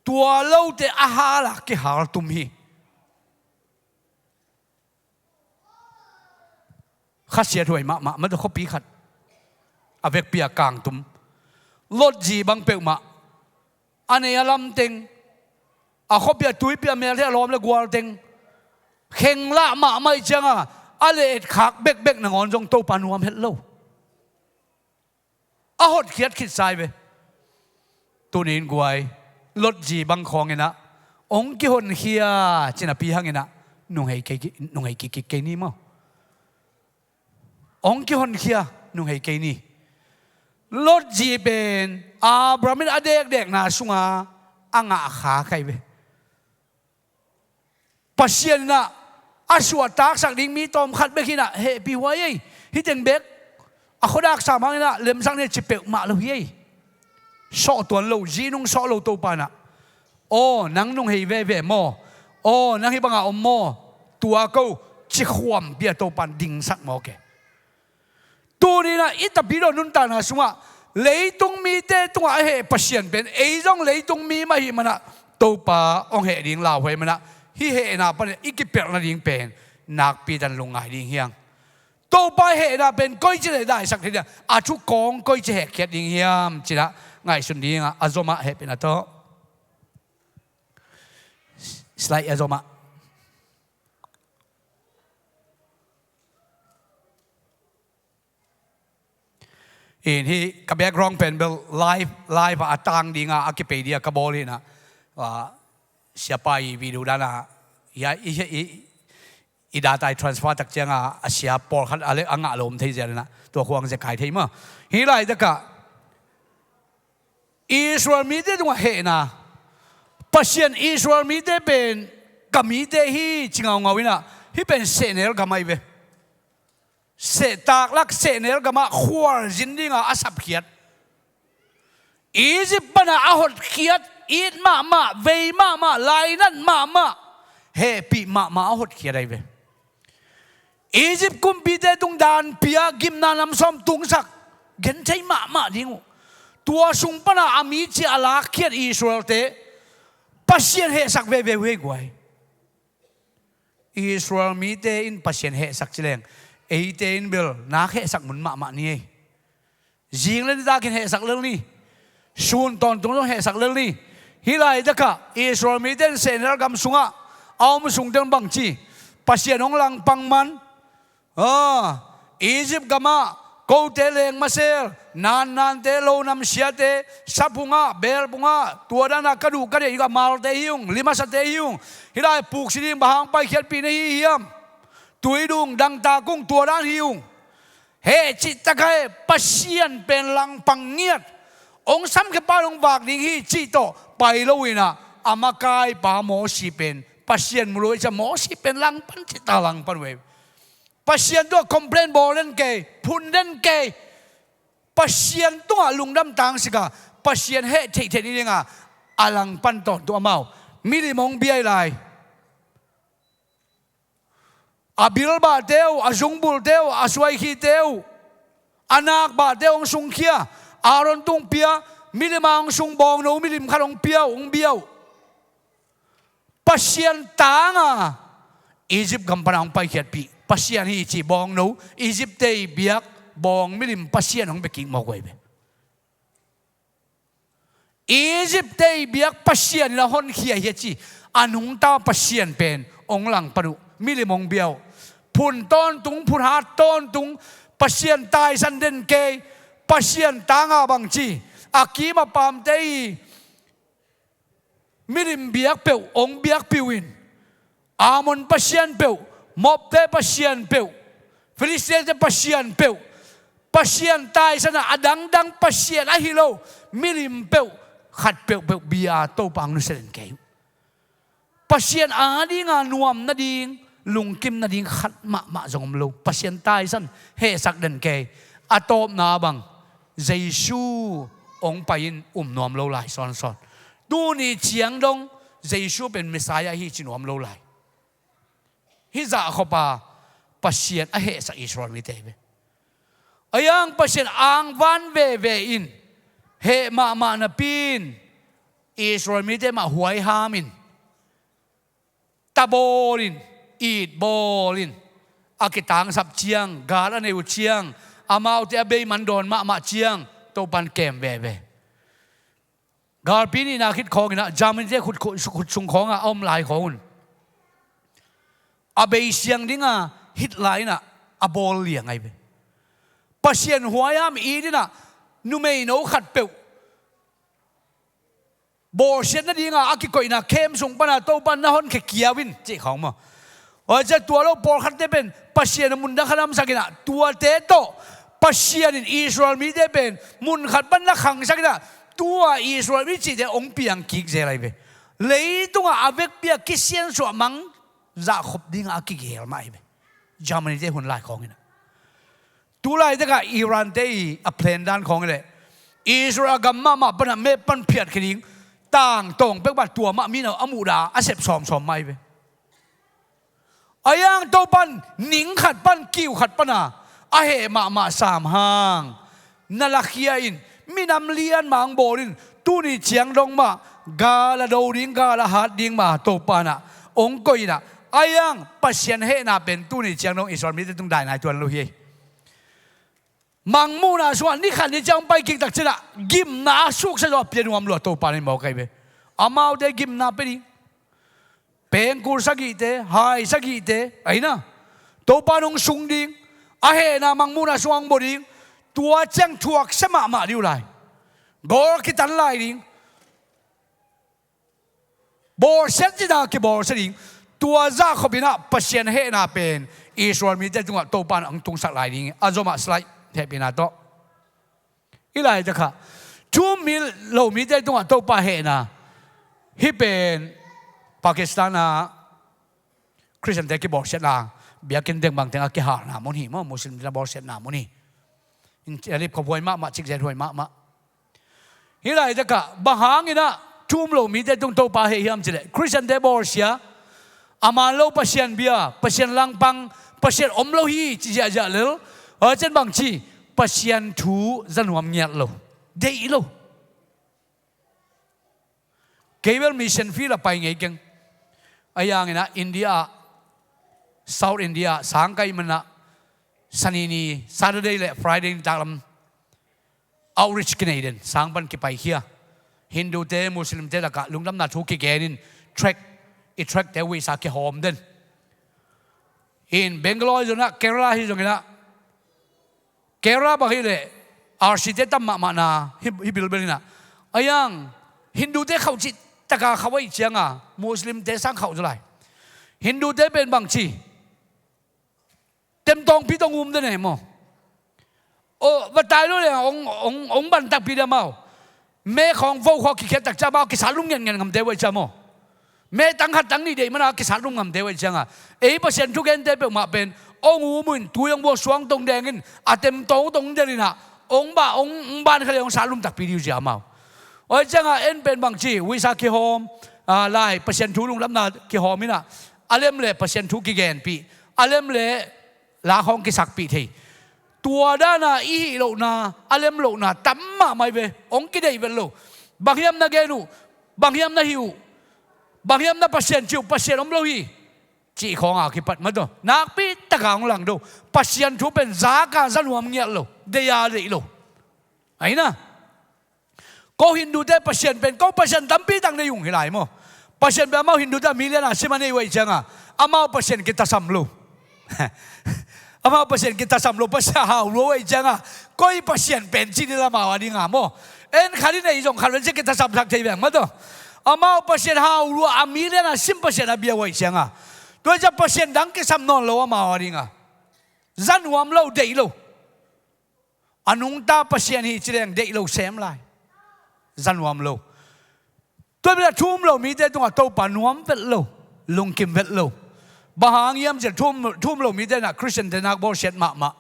Tua lote a hal a kihal tum hi. Khasiathuai mahmah, mah tawh khuapi khat a vekpi a kangtum. Lot zi bang peuhmah, a nei a lamteng, a khuapi a tuipi a mel thei a lawm le gualteng, khenglah mahmah ih cianga a le-et khak bekbek nangawn zong Topa nuam het lo. A hotkhiat khitsa hi ve. Tuni in guai, Lot zi bang khawnginah hong kihonkhia cinapi hanginah nunghei kei, nunghei kikik kei ni maw? Hong kihonkhia nunghei kei ni. Lot zi pen Abraham in a dekdekna sunga a ngah a kha kha hi ve. Pasian inah a suahtaksak ding mi tawmkhat bek hinah hehpih huai ei. Hih teng bek a khuadak sam hanginah lemsak ni a ci peuhmah lo hi ei. Sawh tuan lo, zi nung sawh lo Topa inah, aw, nang nunghei veve maw? Aw, nang hih bangah om maw? Tua ko, ci khuampi a Topa in dingsak mawk e. Tuni inah i tapidaw nuntakna sungah leitung mite tungah a heh Pasian pen ei zong leitung mi mah ahih manah Topa hong heh ding lauhuai manah hih hehna panin i kipelh nading pen nakpi tan lungngai ding hiang. Topa hehna pen koici leh daisak thei ding hiam? A thu kawng koici hehkhiat ding hiam? Cinah ngaihsun dingah a zomah hehpihna tawh slide a zomah. In hih ka background pen bel live, live ah a tang dinga a kipei dia ka bawl hinah, ah, siapa i video dana, ya, i, i, i data i transfer tak cianga a sia pawlkhat a le a ngah lawm thei zia dana tua khuang zia kai thei maw? Hih laitakah Israel mite tungah hehna, Pasian Israel mite pen ka mite hi ci ngaungau inah, hih pen sehnel gam ahi ve. Sehtaklak sehnel gamah khualzin dinga a sapkhiat. Egypt pana a hotkhiat, it mahmah, vei mahmah, lainat mahmah, hehpih mahmah a hotkhiat ahi ve. Egypt kumpite tung danpia gimna nam sawm tungsak, genthei mahmah ding uh. Tua sung pana a mi cia a lakkhiat Israelte Pasian hehsak veve uh hi guai. Israel mite in Pasian hehsak cileng eite in bel nak hehsak mun mahmah ni ei. Zing le nitakin hehsak lel ni. Sun tawntung zong hehsak lel ni. Hih laitakah Israel mite in sehnel gam sungah a om sungte un bangci, Pasian hong langpang man, ah, Egypt gamah kote leng masel, nannante, lonam siate, saphungah, belphungah, tua danah ka duh ka deih a malte hi ung, limasate hi ung. Hih lai puksi ding bang hang paikhiatpih na hi hiam? Tuidung dangtak ung, tua dan hi ung. Heh cihtak a heh, Pasian pen langpang ngiat. Hong samkhia pa hong vak ding hi cih tawh pai lo inah a makaipa Mosi pen Pasian mu lo i cia Mosi pen langpan cihtak langpan uh ei. Pasian tungah complain bawl den kei, phun den kei. Pasian tungah lungdam tangsika, Pasian heh theihtheih ni dinga a langpan tawntung amau. Milim hong bia hi lai. A bilbahte uh, a zungbulte uh, a suaikhite uh, a nakbahte uh hong sungkhia. Aaron tung pia, milim a hong sung bawngno milim khat hong pia uh, hong bia uh. Pasian tanga Egypt gam pana hong paikhiatpih Pasian hi ci bawngno, Egypt te i biak bawng milim Pasian hong bia kik mawk uh hi ve. Egypt te i biak Pasian in a honkhia hi a ci a nungta Pasian pen hong langpan uh, milim hong bia uh. Phun tawntung, phun hat tawntung, Pasian taisan den kei, Pasian tanga bangci a kim a pamte i milim biak peuh hong biakpih uh in, Ammon pasian peuh, Moabte pasian peuh, Filistiate pasian peuh, pasian taisan a, a dangdang pasian ahi lo milim peuh khat peuhpeuh bia Topa hong nusia den kei uh. Pasian adinga nuam nading, lungkim nading khat mahmah zong om lo. Pasian taisan, hehsak den kei. A tawpna bang, Jesu hong pai in um nuam lo lai sawnsawn. Tuni ciang dong Jesu pen Messiah hi ci nuam lo lai. Hih zahkhop a Pasian a hehsak Israel mite hi ve. A yang Pasian angvan veve in Heh mahmah napi-in Israel mite mah huaihamin, tabawl in, itbawl in, a kitangsap ciang, gal a nei uh ciang, amaute a beiman dawn mahmah ciang Topan kem veve. Galpi nihna khit khawngin ah Germany-te khut, khut, khut sung khawngah a om lai khawng un, a bei siang dinga Hitler in ah a bawl liang ahi ve. Pasian huaiham it in ah numeino khatpeuh bawlsiat nadinga a kikoihna camp sung pana Topan na honkhia kiau in cih khawng maw? Aw, cia tua lo pawlkhatte pen Pasian a mundang khat hamsakin ah tuate tawh Pasian in Israel mite pen munkhat pan na khangsakin ah tua Israel mi cihte hong piang kik zel ahi ve. Leitungah a vekpi a kisiansuah mang zahkhop dingah a kigel mah ahi ve. Germany-te hun lai khawngin ah, tu laitakah Iran-te i a plan dan khawng hi leh Israel gam mahmah panah map pan phiat khin ing, tangtawng pek mah tua mah mi na a muhdah a sep sawmsawm mah ahi ve. A yang Topan ning khat pan, kiu khat pana a heh mahmah sam hang na lakhia in, minam lian mang bawl in, tuni ciang dong mah gal a do ding, gal a hat ding mah Topan ah hong koih in ah, a yang Pasian hehna pen tuni ciang dong Israel mite tung dainai tuan lo hi. Mangmuhna sungah ni khat ni ciang pai kik tak ciangah gimna a suksa zaw a pia nuam lua Topan in mawk ahi ve. Amaute gimna pia ding, pengkul sagihte, hai sagihte, ahi na, Topan hong sung ding, a hehna mangmuhna sungah hong bawl ding, tua ciang thuaksia mahmah ding uh lai. Gawl kitan lai ding. Bawlsiat cina kibawlsia ding. Tua zahkhop in ah Pasian hehna pen Israel mite tungah Topan hong tungsak lai ding. A zomah slide hehpihna tawh. Hih laitakah thu-um lo mite tungah Topa hehna. Hih pen Pakistan ah Khristiante kibawlsiatna, biakinn teng bang teng a kihalna mun hi maw, Muslim-te na bawlsiatna mun hi. Lipkhop huai mahmah, cikzet huai mahmah. Hih laitakah bang hangin ah thu-um lo mite tung Topa heh hiam cih leh Khristiante bawlsia, a man lo Pasian bia, Pasian langpang, Pasian om lo hi ci ziahziah lel. Aw, cian bang ci, Pasian thu za nuam ngiat lo, deih lo. Kei bel mission field ah pai ngei keng. A yang in ah India ah, South India ah sang ka hih manin ah Sani ni, Saturday le Friday ni taklam outreach kinei den, sang pan kipaikhia. Hindute, Muslimte lakah lungdamna thu kigen in, tract, i tract-te huihsa kihawm den. In Bangalore hi zongin ah, Kerala hi zongin ah, Kerala bang hi leh R C-te tam mahmahna hi, hi bilbel in ah. A yang Hindute khauh cih taka khauh ahih cianga Muslimte sang khauh zaw lai. Hindute pen bang ci, temtawngpi tawh um den e maw. Aw, va tai lo le hong, hong, hong ban takpi dia maw. Me khawng vo khawng kikhiat tak cia maw, kisat lum ngen ngen ngamte uh ahi cia maw. Me tang khat tang nih deih mana kisat lum ngamte uh ahi cianga, ei Pasian thugente peuhmah pen hong um uh in, tui hong buak, suang tong deng in, a temtawng tong del in ah, hong bah, hong, hong ban kha le hong sat lum takpi dih uh zia maw. Ahi cianga en pen bang ci, huihsa kihawm, a, lai Pasian thu lungdamna kihawm in ah, a lem le Pasian thu kigenpih, a lem le la khawng kisakpih thei. Tua dana i hih lohna, a lem lohna tam mahmah hi ve. Hong kideih vet lo. Bang hiam na gen uh, bang hiam na hih uh, bang hiam na Pasian ci uh, Pasian om lo hi, cih khawnga kipat mah tawh nakpi taka hong langdo. Pasian thu pen zaka za nuam ngiat lo, deih a deih lo. Ahi na. Ko Hindute Pasian pen, ko Pasian tampi tak nei ung hi lai maw. Pasian pen amau Hindute a milian a sim a nei uh ahih cianga, amau Pasian kitasam lo. Amau Pasian kitasam lo, Pasian hau lua uh ahih cianga, koi Pasian pen ci ding amau a dinga maw. En khat i neih zong khat ven ci kitasamsak thei veng mah tawh. Amau Pasian hau lua, a milian a sim Pasian a bia uh ahih cianga, tua ahih ciang Pasian dang kisam nawn lo amau a dinga. Za nuam lo, deih lo. A nungta Pasian hi ci leng deih lo sem lai. Za nuam lo. Tua bila thu-um lo mite tungah Topa nuam vet lo, lungkim vet lo. Bang hang hiam cih leh thu-um, thu-um lo mite in ah Khristiante nak bawlsiat mahmah,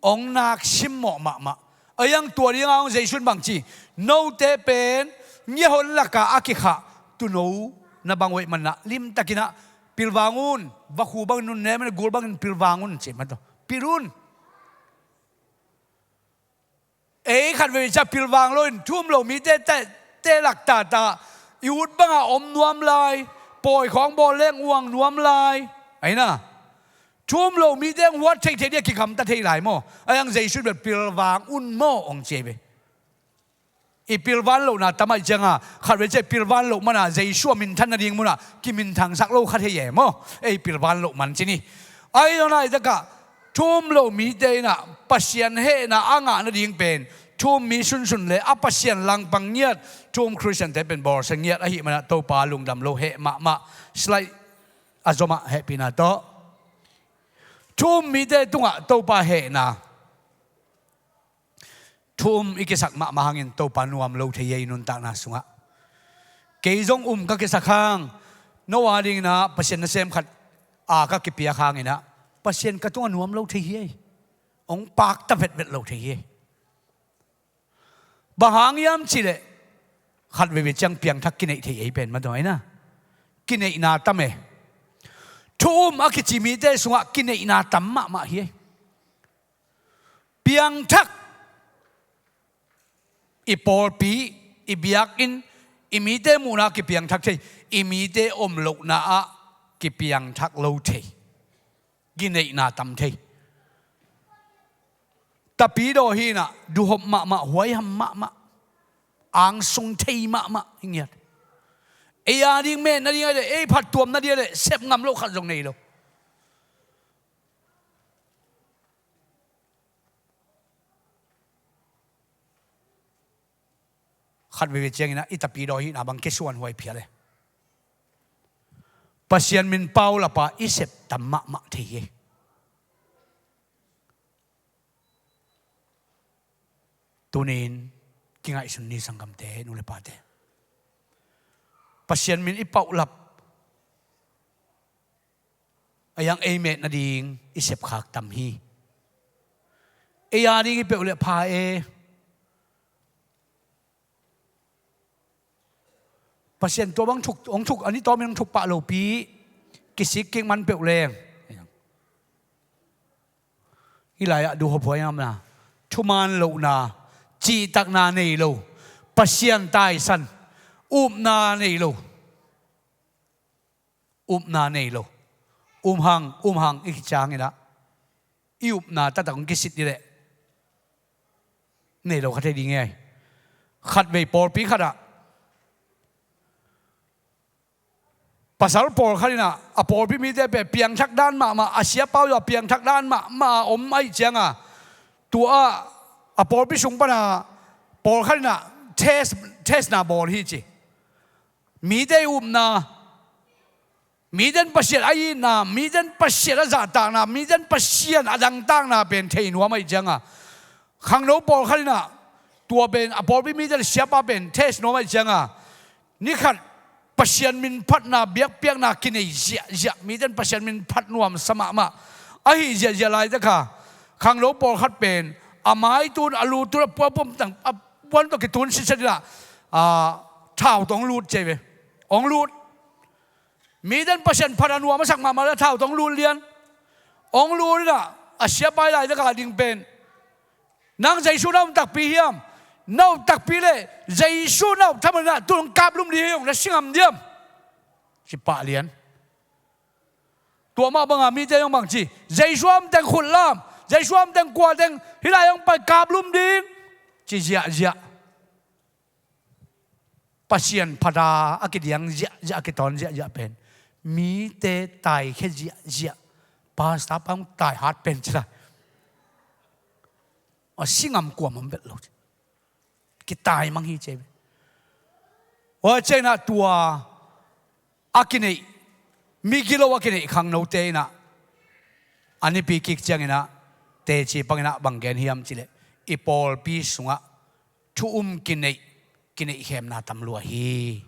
hong nak simmawh mahmah. A yang tua dinga hong Jesu in bang ci, note pen ngiahon laka a kikhah tuuno na bang uh ahih manin ah limtakin ah pilvang un, vakhu bangin nunnem in, gul bangin pilvang un ci mah tawh. Pil un. Ei khat veve ciang pilvang loin thu um lo mite te, te lak tata i ut banga om nuam lai, pawi khawng bawl leng uang nuam lai. Aina thu um lo mite hong huat theithei dia kigamta thei lai maw? Ahi hang Jesu in bel pilvang un maw hong ci ei ve. I pilvan lohna tam ahih cianga khat veve ciang i pilvan loh mana Jesu a minthan nading munah kiminthangsak lo kha thei e maw? Ei pilvan loh man ci ni. Ahi zongin laitakah thu um lo mite inah Pasian hehna a ngah nading pen thu um mi sunsun le a Pasian langpang ngiat thu um Khristiante pen bawlsia ngiat ahih manah Topa lungdam lo heh mahmah. Slide a zomah hehpihna tawh thu um mite tungah Topa hehna. Thu um i kisak mahmah hangin Topa nuam lo thei hi ei nuntakna sungah. Kei zong um ka kisak hang, no a dinginah Pasian nasem khat a ka kipiak hanginah Pasian ka tungah nuam lo thei hi ei. Hong pakta vetvet lo thei hi ei. Bang hang hiam cihleh khat veve ciang piangthak kineih thei ei pen madaw aina. Kineihna tam e. Thu um a kici mite sungah kineihna tam mahmah hi ei. Piangthak. I pawlpi, i biakinn, i mite muhna kipiangthak thei, i mite om lohna ah kipiangthak lo thei. Kineihna tam thei. Tapidaw hinah duhop mahmah, huaiham mahmah, angsung thei mahmah hi ngiat. Ei a ding met nading a leh, ei phattuam nading a leh sep ngam loh khat zong nei lo. Khat veve cianginah i tapidaw hihna bang kisuan huai phial e. Pasian min paulapa i sep tam mahmah thei hi. Tunin kingaihsun ni sanggamte, nu le pate. Pasian min i paulap a hiang ei met nading i sepkhak tam hi. Ei a ding i peuh le pha e. Pasian tua bang thuk, hong thuk, a ni tawmin hong thuk pah lopi kisik kik man peuh leng. Hih lai-ah duhop huaihamna, thuman lohna, cihtakna nei lo, Pasian taisan, upna nei lo. Upna nei lo. Um hang, um hang i kici hanginah i upna taktak hong kisit ni leh nei lo kha thei ding hi. Khatvei pawlpi khatah pasal pawlkhat inah a pawlpi mite pen piangthak dan mahmah, a siapa uh a piangthak dan mahmah a om ahih cianga tua a pawlpi sung pana pawlkhat inah test, testna bawl hi ci. Mite i upna, mite in Pasian a itna, mite in Pasian a zahtakna, mite in Pasian a dangtakna pen thei nuam ahih cianga khangno pawlkhat inah tua pen a pawlpi mite le siapa pen test nuam ahih cianga ni khat Pasian min phatna biakpiakna kinei ziahziah, mite in Pasian min phat nuamsa mahmah ahih ziahziah laitakha khangno pawlkhat pen a maitun a lutun a puapuam tang a puan tawh kitun sitset inah thau tawh hong lut ci ei ve. Hong lut. Mite in Pasian phat a nuam a sak mahmah le thau tawh hong lut lian. Hong lut inah a siapa i laitakah ding pen, nang Jesu na um takpi hiam? Na um takpi leh Jesu na um thaman inah tu hong kaplum ding hi ung, na si ngam diam? Ci pah lian. Tua mah banga mite zong bang ci, Jesu a um teng khut lam, Jesu a um teng kua teng hih lai hong pai kaplum ding, ci ziahziah. Pasian phata a kidiang ziahziah, a kitawn ziahziah pen mite taikhia ziahziah. Pastor pa hong taihat pen ci lai. A si ngam kuamah om vet lo ci. Kitaimang hi ci ei ve. Ua cianginah tua a kineih, migilo a kineih khangnote inah a nipi kik cianginah teci panginah bang gen hiam cihleh i pawlpi sungah thu um kineih, kineihkhemna tam lua hi.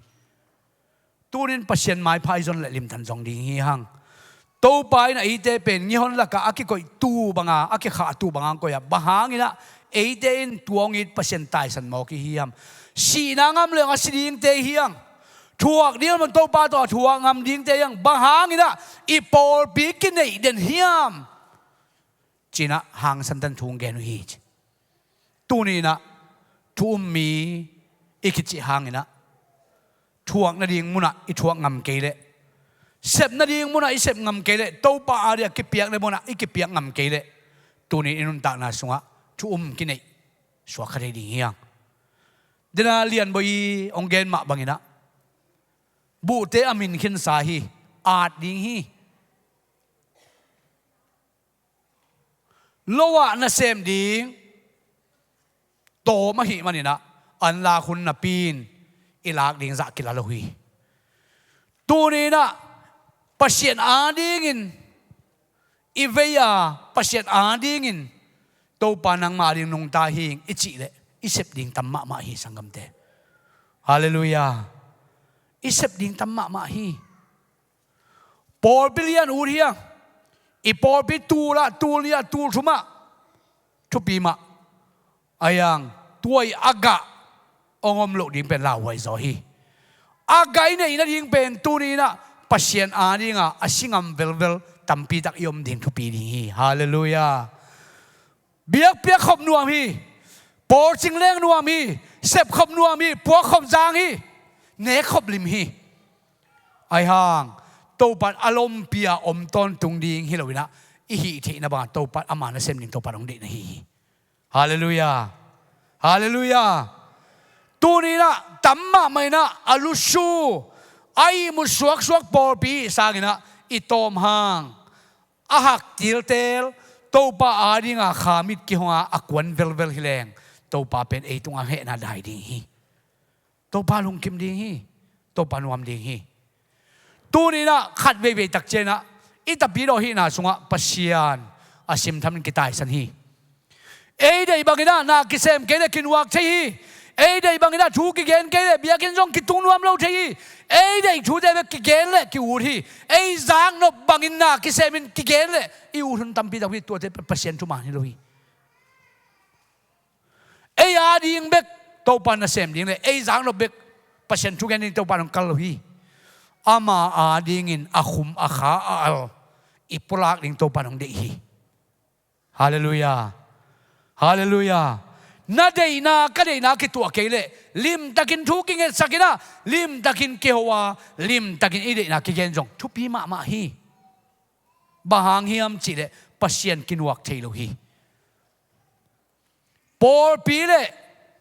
Tunin Pasian maipha i zon le limtan zong ding hi hang. Topa in a eite pen ngihon lakah a kikoih tu banga, a kikhah tu banga hong koih a, bang hanginah eite in tua hong it Pasian taisan mawk i hi hiam? Sihna ngam leng a si dingte hi hang. Thuak ding a man Topa tawh a thuak ngam dingte hi hang. Bang hanginah i pawlpi kineih den hiam? Cinah hangsan tan thu hong gen uh hi ci. Tuninah thu um mi i kicih hanginah, thuak nading munah i thuak ngam kei leh, sep nading munah i sep ngam kei leh, Topa adingah kipiak nading munah i kipiak ngam kei leh, tuni i nuntakna sungah thu um kineih suak kha thei ding hi hang. Dena Lianbawi i hong gen mah banginah, buhte a min khinsa hi, at ding hi. Lo ah nasem ding tawm ahih maninah, an lak hun napi in i lak ding zah kila lo hi. Tuni inah Pasian adingin i vei a, Pasian adingin Topa nangmah ading nungta hi ing i cih leh, i sep ding tam mahmah hi, sanggamte. Halleluiah. I sep ding tam mahmah hi. Pawlpi lian ut hi a, i pawlpi tul ah, tul nih ah, tul thum ah thupi mah a, hiang tuai a gah hong om loh ding pen lauhuai zaw hi. A gah i neih nading pen tuni inah Pasian adinga a si ngam velvel tampi tak i om ding thupi ding hi. Halleluiah. Biakpiak khop nuam hi. Pawlcing leng nuam hi. Sep khop nuam hi. Puak khop zang hi. Nek khop lim hi. Ahi hang Topan a lompi a om tawntung ding hi loinah, i hih theihna bangah Topan ama nasem ding Topan hong deihna hi hi. Halleluiah. Halleluiah. Tuni inah tam mahmah inah a lusu, a ihmut suaksuak pawlpi sanginah i tawm hang, a hak tiltel, Topa adinga kha mit kihonga a kuan velvel hi leng, Topa pen ei tungah hehna dai ding hi. Topa lungkim ding hi. Topa nuam ding hi. Tuni inah khat veivei tak cianginah i tapidaw hihna sungah Pasian a simthamin kitaisan hi. Ei deih banginah na kisem kei leh kinuak thei hi. Ei deih banginah thu kigen kei leh biakinn zong kitung nuam lo thei hi. Ei deih thute bek kigen leh ki-ut hi. Ei zaknop bangin na kisemin kigen leh i ut hun tampi tak hi. Tuate Pasian thuman hi lo hi. Ei ading bek Topa nasem ding le ei zaknop bek Pasian thugen ding Topa hong kal lo hi. Ama adingin a khum a kha a al i pulak ding Topa hong deih hi. Halleluiah. Halleluiah. Na deihna ka deihna kituah kei leh limtakin thu kingetsak inah, limtakin kiho a, limtakin i deihna kigen zong thupi mahmah hi. Bang hang hiam cihleh Pasian kinuak thei lo hi. Pawlpi le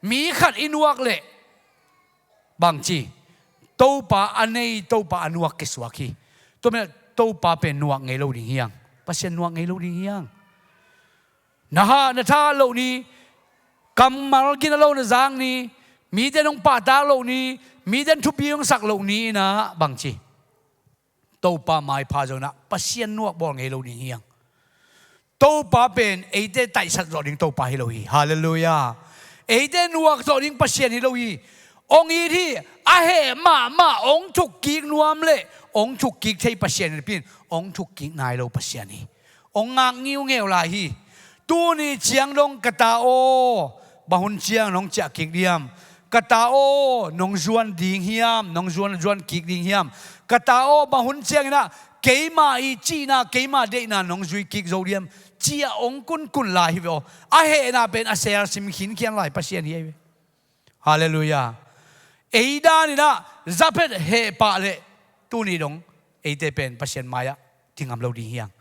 mi khat i nuak leh bangci, Topa a nei, Topa a nuak kisuak hi. Tua manin Topa pen nuak ngei lo ding hi hang. Pasian nuak ngei lo ding hi hang. Na hah na thah loh ni, kammal gina lo na zak ni, mite nong pahtak loh ni, mite thupi hong sak loh ni inah bangci, Topa maipha zong inah Pasian nuak bawl ngei lo ding hi hang. Topa pen eite taisat zawh ding Topa hi lo hi. Halleluiah. Eite nuak zawh ding Pasian hi lo hi. Hong it hi. A heh mahmah hong thukkik nuam le hong thukkik thei Pasian hi napi-in hong thukkik nai lo Pasian hi. Hong ngak ngiungeu lai hi. Tuni ciang dong ka ta aw, bang hun ciang nong ciah kik diam? Ka ta aw, nong zuan ding hiam? Nong zuan, zuan kik ding hiam? Ka ta aw, bang hun cianginah keima i cihna, keima deihna nong zui kik zo diam? Ciah hong kunkun lai hi ve aw. A hehna pen a sel sim khinkhian lai Pasian hi ahi ve. Halleluiah. Ei daninah zaphet heh pah leh tuni dong eite pen Pasian mai-ah ti ngam lo ding hi hang.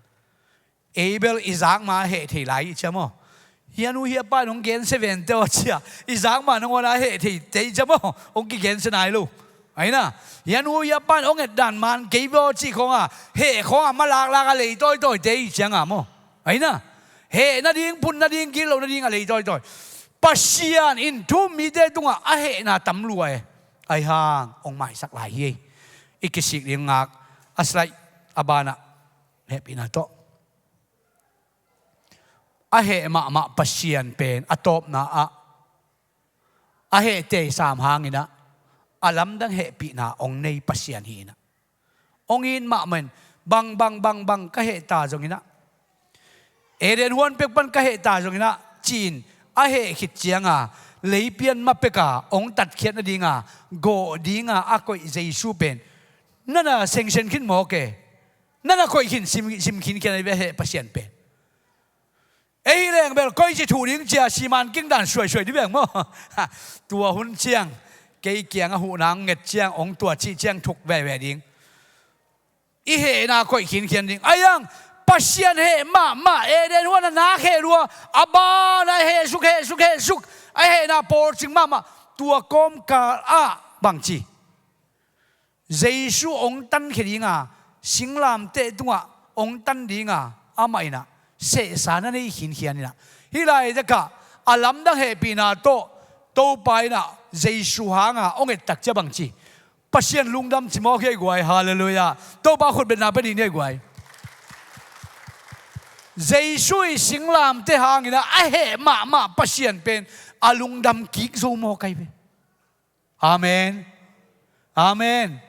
Ei bel i zakma heh thei lai i cia maw? Hianu hiapa in hong gensia vente aw cia. I zakma nangawn a heh theite i cia maw? Hong kigensia nai lo. Aina, hianu hiapa in hong etdan man kei ve aw cih khawnga, heh khawnga malaklak a lei tawitawite i cianga maw? Aina, heh nading, phun nading, gilo nading a lei tawitawi. Pasian in thu-um mite tungah a hehna tam lua e. Ahi hang hong maisak lai hi. I kisik ding ngak a slide a banah hehpihna tawh. A heh mahmah Pasian pen a tawpna ah a heh teisam hanginah a lamdang hehpihna hong nei Pasian hi inah. Hong it mahmah in bang bang bang bang ka heh ta zonginah, Eden huan pek pan ka heh ta zonginah ci-in a heh khit cianga leipian ma peka hong tatkhiat nadinga gawh dinga a koih Jesu pen nana sengsen khin mawk e. Nana koih khin, sim, sim khinkhian ahi ve a heh Pasian pen. Ei hi leng bel koici thuh ding cia siman king dan suaisuai dih beng maw. Tua hun ciang kei kiangah huhna hong nget ciang, hong tua cih ciang thuk veve ding. I hehna koih khinkhian ding. Ahi hang Pasian heh mahmah, Eden huan a nak heh lua, a ban a hehsuk, hehsuk, hehsuk, a hehna pawlcing mahmah. Tua kawmkal ah bangci, Jesu hong tankhia dinga, singlamteh tungah hong tan dinga, amah inah sehsa na nei khinkhian inah, hih laitakah a lamdang hehpihna tawh Topa inah Jesu hanga hong ettak cia bangci, Pasian lungdam ci mawk hi ei guai. Halleluiah. Topa khutbetna pia dih ni ei guai. Jesu i singlamteh hangin ah a heh mahmah Pasian pen a lungdam kik zo mawk ahi ve. Amen. Amen.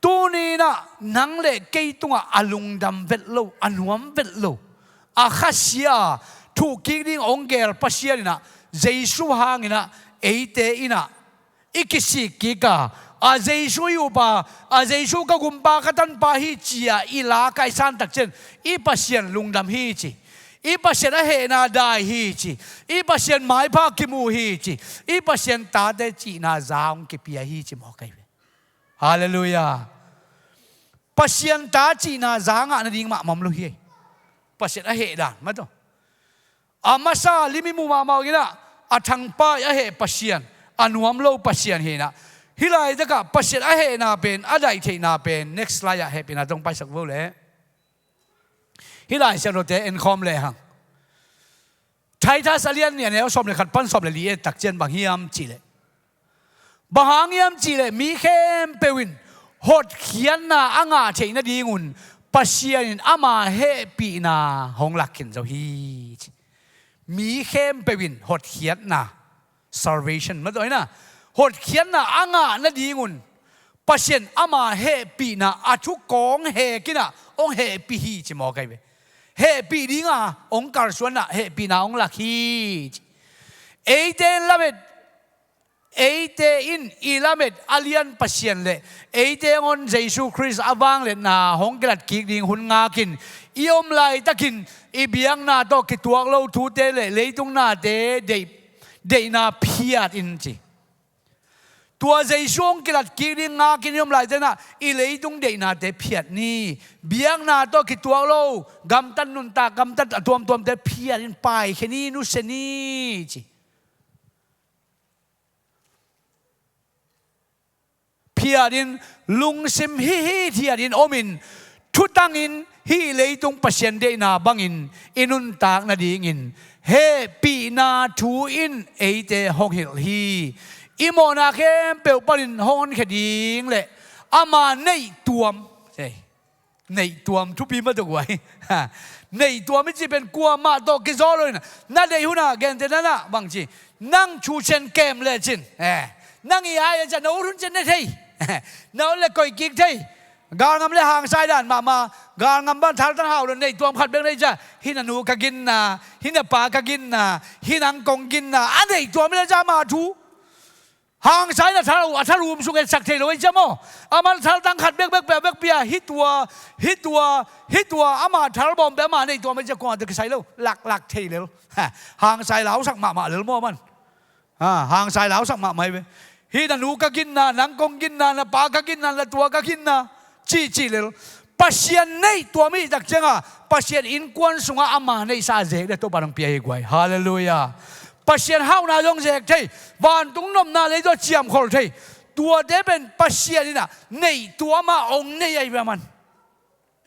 Tuni inah nang le kei tungah a lungdam vet lo, a nuam vet lo, a khasia a thuhkik ding hong geel Pasian inah, Jesu hangin ah eite inah i kisik kik a, a Jesu i upa, a Jesu ka gumpa, ka tanpa hi ci-a i lak a i santak ciang, i Pasian lungdam hi ci, i Pasian a hehna dai hi ci, i Pasian maipha kimu hi ci, i Pasian tate cihna za hong kipia hi ci mawk ahi ve. Halleluiah. Pasian ta cihna za ngah nading mahmah om lo hi. Pasian a heh dan mah tawh, a masa lim i mu mahmah inah, a thangpai a heh Pasian, a nuam lo Pasian hi inah. Hih laitakah Pasian a hehna pen, a daihtheihna pen, next slide ah hehpihna tawh hong paisak vo leh. Hih Lai Siangthote enkhawm lehang, Titus a lian nih, a neu sawm le khat pan sawm le li ettak ciang bang hiam cihleh, bang hang hiam cihleh, mi khempeuh in hotkhiatna a ngah theih nadingun Pasian in ama hehpihna hong lakkhin zo hi ci. Mi khempeuh in hotkhiatna, salvation mah tawh inah, hotkhiatna a ngah nadingun Pasian ama hehpihna, a thukawng hek inah hong hehpih hi ci mawk ahi ve. Hehpih dinga hong kalsuan inah hehpihna hong lak hi ci. Eite in lamet, eite in i lamet a lian Pasian le eite hong on Jesu Khrist a vangliatna hong kilatkik ding hun ngakin i om laitakin, i biakna tawh kituak lo thute le leitung nate deih, deihna phiat in ci. Tua Jesu hong kilatkik ding ngakin i om laitakin ah, i leitung deihnate phiat ni, biakna tawh kituak lo gamtat nuntak, gamtat a tuamtuamte phiat in paikhia ni, nusia ni ci. Phiat in, lungsim hihit hiat in om in, thutang in, hih leitung Pasian deihna bangin i nuntak nadingin hehpihna thu in eite hong hilh hi. I mawhna khempeuh panin hong honkhia ding le ama neihtuam. Ei, neihtuam thupi mah tawh guai. Neihtuam i cih pen kuamah tawh kizaw lo in, na deih hunah, gentehna nah bangci, nang thu cian kem lecin, eh, nang i ai a ciah na ut hun cian ne thei. Na ut le koih kik thei. Galngam le hangsa i dan mahmah. Galngam bang thaltang hau lo, neihtuam khat bek nei ciah, hih na nu ka ginna, hih na pa ka ginna, hih nang kong ginna, a neihtuam i le ciah ama thu. Hangsa in a thal, a thalum sung etsak thei lo ei ciah maw. Aman thaltang khat bekbek pia, bek pia, hih tua, hih tua, hih tua, ama thalbawm pia, ama neihtuam ei ciah kuamah tawh kisai lo, laklak thei lel. Hangsa i lausak mahmah lel maw aman. Ha, hangsa i lausak mahmah hi ve. Hih na nu ka ginna, nang kong ginna, na pa ka ginna, na tua ka ginna, cihcih lel. Pasian neihtuam i hihtak cianga, Pasian innkuan sungah ama neihsa a zek le Topa nong pia hi guai. Halleluiah. Pasian hauhna zong zek thei, vantung nopna lei tawh ciamkhol thei. Tuate pen Pasian inah neihtuam ah hong nei ahi ve aman.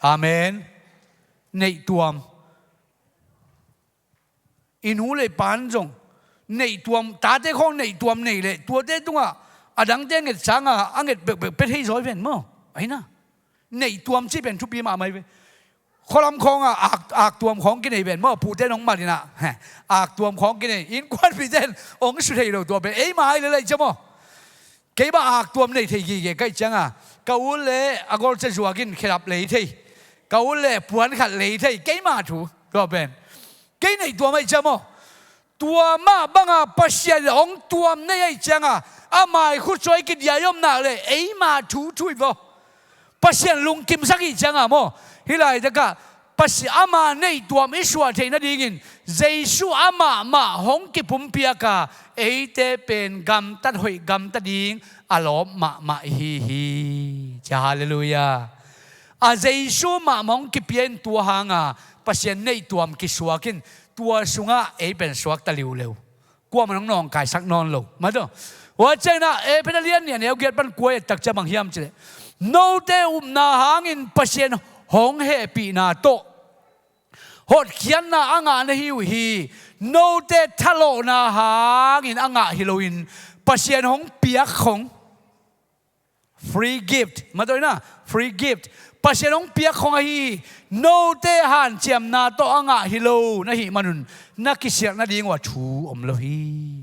Amen. Neihtuam. I nu le i pa in zong neihtuam, tate khawng neihtuam nei leh tuate tungah a dangte nget sanga a nget bekbek pia thei zaw hi ven maw. Ahi na, neihtuam cih pen thupi mahmah hi ve. Khualam khawngah ak, aktuam khawng kinei ven maw, pute nong mat inah. Aktuam khawng kinei, innkuanpihte in hong su thei lo tua pen, eima ahi lel ahi ciah maw. Kei bang aktuam nei thei gige ka hih cianga, ka u le a golcia zuak in khedap lei thei, ka u le puan khat lei thei, keima thu tua pen. Kei neihtuam ahi ciah maw. Tua mah banga Pasian in hong tuam nei ahi cianga, ama i khutsuai kidiai om nak le eima thu thu hi vaw. Pasian lungkimsak i hih cianga maw. Hih laitakah Pasian ama neihtuam i suah theih nadingin Jesu amah mah hong kipumpiak a, eite pen gamtat hoih gamta ding a lawp mahmah i hi hi. Cia halleluiah. A Jesu mahmah hong kipia in tua hanga Pasian neihtuam kisuak in tua sungah ei pen suakta liuleu. Kuamah nong nawngkaisak nawn lo. Mah tawh. Ua ciangin ah, Efesa lian nih a neu giat pan kua i et tak ciang bang hiam cih leh, note upna hangin Pasian hong hehpihna tawh hotkhiatna a ngah na hi uh hi. Note thalawhna hangin a ngah hi loin Pasian hong piak khong. Free gift. Mah tawh in ah, free gift. Pasian hong piak khong ahi hi. Note hanciamna tawh a ngah hi lo na hih manun na kisialh nading uh a thu om lo hi.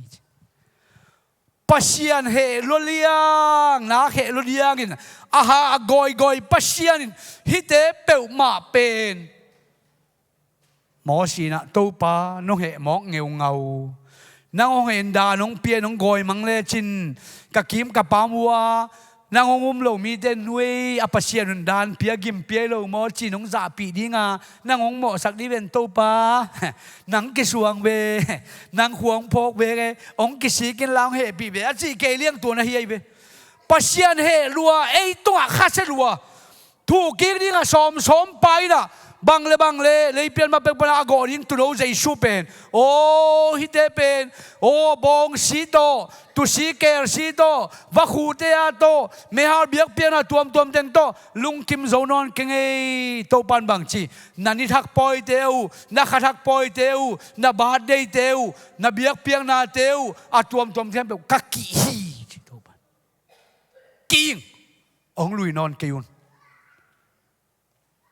Pasian heh lua liang, nak heh lua liangin a ha a gawigawi Pasian in hihte peuhmah pen Mosi in ah, Topa, nong heh mawk ngeungau. Nang hong heh in dan hong pia in hong gawi mang lecin ka kim ka pam uh a, nang hong um lo mite nuai a Pasian un dan pia gim pia hi lo maw ci-in hong zahpih dinga nang hong mawhsak dih ven Topa. Nang kisuang ve. Nang khua hong phawk ve. Hong kisik inla hong hehpih ve a cih kei liang tua na hi ahi ve. Pasian heh lua, ei tungah khasia lua. Thuhkik dingah sawmsawm pa in ah bang le bang le leipian ma pekpana a gawh ding tuuno Jesu pen, aw hihte pen, aw bawngsi tawh, tuusi kelsi tawh, vakhute a tawh, meihal biakpiakna tuamtuam teng tawh lungkim zo nawn keng ei. Topan bangci, na ni thak pawite uh, na kha thak pawite uh, na birthday-te uh, na biakpiaknate uh, a tuamtuam teng peuh ka kih hi, ci Topan. Kih ing, hong lui nawn kei un.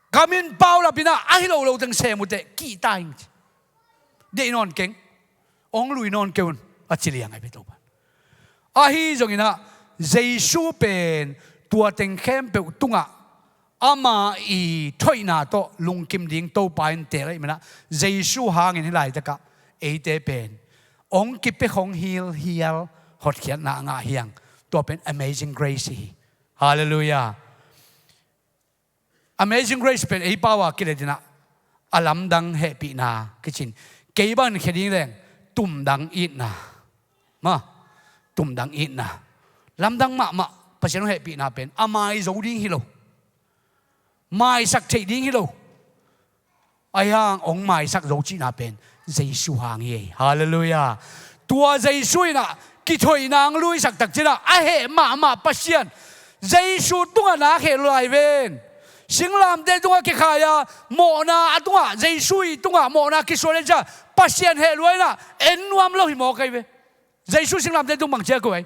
Ka min paulap in ah ahi lo lo teng sem uh teh kihta ing ci. Deih nawn keng, hong lui nawn kei un, a ci liang ahi ve Topan. Ahi zongin ah Jesu pen tua teng khempeuh tungah ama i thoihna tawh lungkim ding Topa in teel ahih man ah Jesu hangin hih laitakah eite pen hong kipia khong hilhial hotkhiatna a ngah hi hang. Tua pen amazing grace hi. Halleluiah. Amazing grace pen ei pau a kilet in ah a lamdang hehpihna kici in, kei bangin khia ding leng tumdang itna. Mah, tumdang itna. Lamdang mahmah Pasian hong hehpihna pen a mai zo ding hi lo. Maisak theih ding hi lo. Ahi hang hong maisak zo cihna pen Jesu hang hi ei. Halleluiah. Tua Jesu in ah kithoihna hong luisak tak ciangin ah a heh mahmah Pasian Jesu tungah nak heh lua lai ven. Singlamteh tungah kikhai a mawhna a tungah, Jesu i tungah mawhna kisuan le ciah Pasian heh lua in ah en nuam lo hi mawk ahi ve. Jesu singlamteh tung bang ci a ko ai?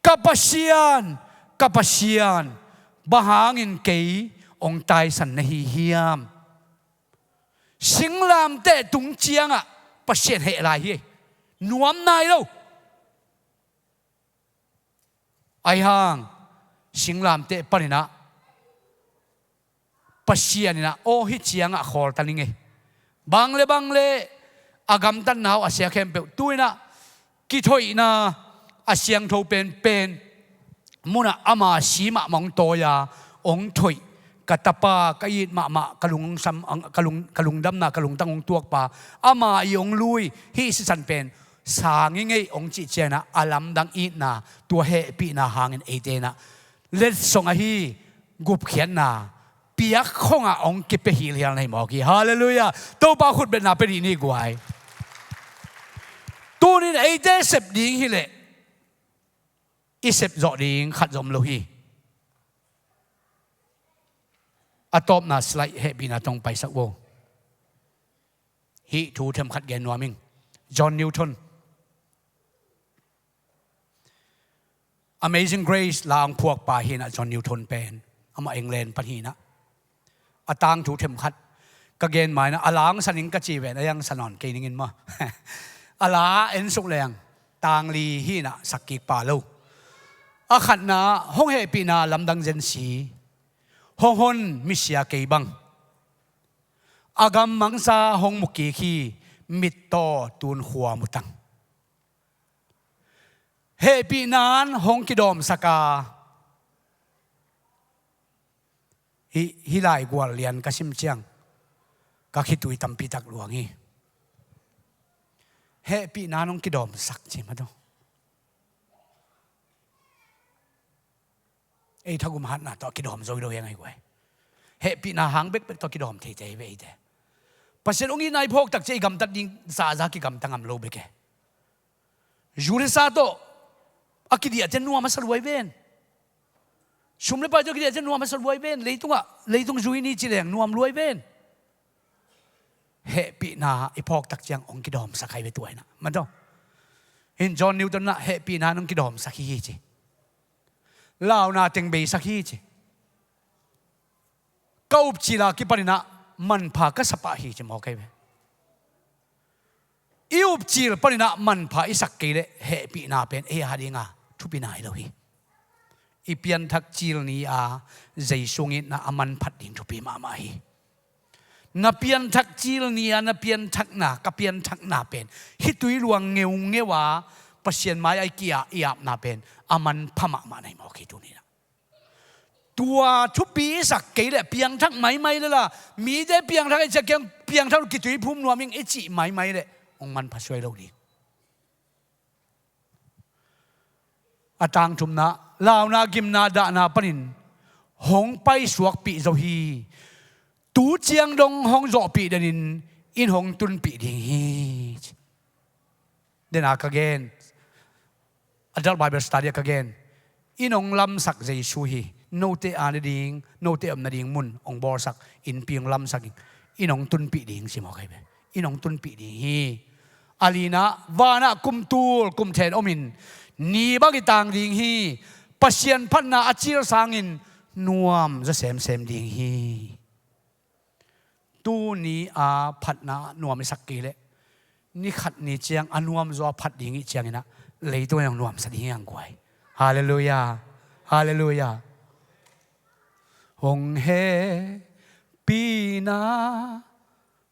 Ka Pasian, ka Pasian, bang hangin kei hong taisan na hi hiam? Singlamteh tung ciangah Pasian heh lai hi. Nuam nai lo. Ahi hang singlamteh panin ah Pasian in ah, aw hih ciangah khawl ta ning ei. Bang le bang le a gamtatna uh a sia khempeuh tu in ah kithoihna a siangtho penpen munah ama si mahmah hong tawi a hong thoih, ka tapa, ka it mahmah, ka lungsam, ka lung, ka lungdamna, ka lungtang hong tuakpa, ama i hong lui hih sisan pen sang i ngeih hong cih ciangin ah a lamdang itna, tua hehpihna hangin eite in ah letsong ahi gupkhiatna piak khongah hong kipia hilhial na hi mawk hi. Halleluiah. Topa khutbetna pia dih ni guai. Tunin eite sep ding hileh i sep zawh ding khat zong om lo hi. A tawpna slide hehpihna tawh hong paisak vo. Hih thu themkhat gen nuam ing. John Newton. Amazing Grace la hong phuakpa hi in ah John Newton pen. Amah England pan hi in ah. A tangthu themkhat ka gen ma in ah a la hong sa ning ka ci ven, a hong sa nawn kei ning in maw. A la en suk leng tang li hi in ah, sak kik pah lo. A khatna hong hehpihna lamdang zensi, hong hon misia kei bang. A gam mangsa hong mu kik hi, mittaw tun khua mu tang. Hehpihna in hong kidawmsak a, hih, hih laigual lian ka sim ciang Ka khitui tampi tak luang hi. Hehpihna nong kidawmsak ci mah tawh. Ei thagum hatna tawh a kidawm zo hi lo hi a ngai guai. Hehpihna hang bekbek tawh kidawm theite hi ve eite. Pasian hong itna i phawk tak ciang i gamtat ding zahzah kigamta ngam lo bek e. Zu le sa tawh a kidiah ciang nuam a sa luai ven. Sum le pai tawh a kidiah ciang nuam a sa luai ven. Leitungah, leitung zui ni ci leng nuam luai ven. Hehpihna i phawk tak ciang hong kidawmsak hi ve tua hi na. Mah tawh. Hin John Newton na hehpihna nong kidawmsak hi hi ci. Launa teng beisak hi ci. Ka upcil a kipanin ah manpha ka sa pah hi ci mawk hi ve. I upcil panin ah manpha i sak kei leh hehpihna pen ei a ding a thupi nai lo hi. I pianthak cil ni a Jesu hong itna a manphat ding thupi mahmah hi. Na pianthak cil ni a na pianthakna, ka pianthakna pen khitui luang ngeungeu a Pasian mai-ah i ki-ap, i apna pen a manpha mahmah na hi mawk hi tuni-in ah. Tua thupi i sak kei leh piangthak maimai lel a, mite piangthak i ciah kiang piangthak lo, khitui phum nuam ing i cih maimai leh hong manpha suai lo ding. A tangthumna, launa, gimna, dahna panin hong paisuakpih zo hi. Tu ciang dong hong zawhpih denin in hong tunpih ding hi. Dena ka gen, adult Bible study ah ka gen, in hong lamsak Jesu hi. Note a na ding, note om nading mun hong bawlsak, innpi hong lamsak in, in hong tunpih ding ci mawk hi ve. In hong tunpih ding hi. A lina, vanah kum tul kum then omin ni bang i tang ding hi. Pasian phatna a cil sangin nuam zaw semsem ding hi. Tuni a phatna nuam i sak kei leh ni khat ni ciang a nuam zaw a phat ding i cih ciangin ah leitung a hong nuamsa ding hi hang guai. Halleluiah. Halleluiah. Hong hehpihna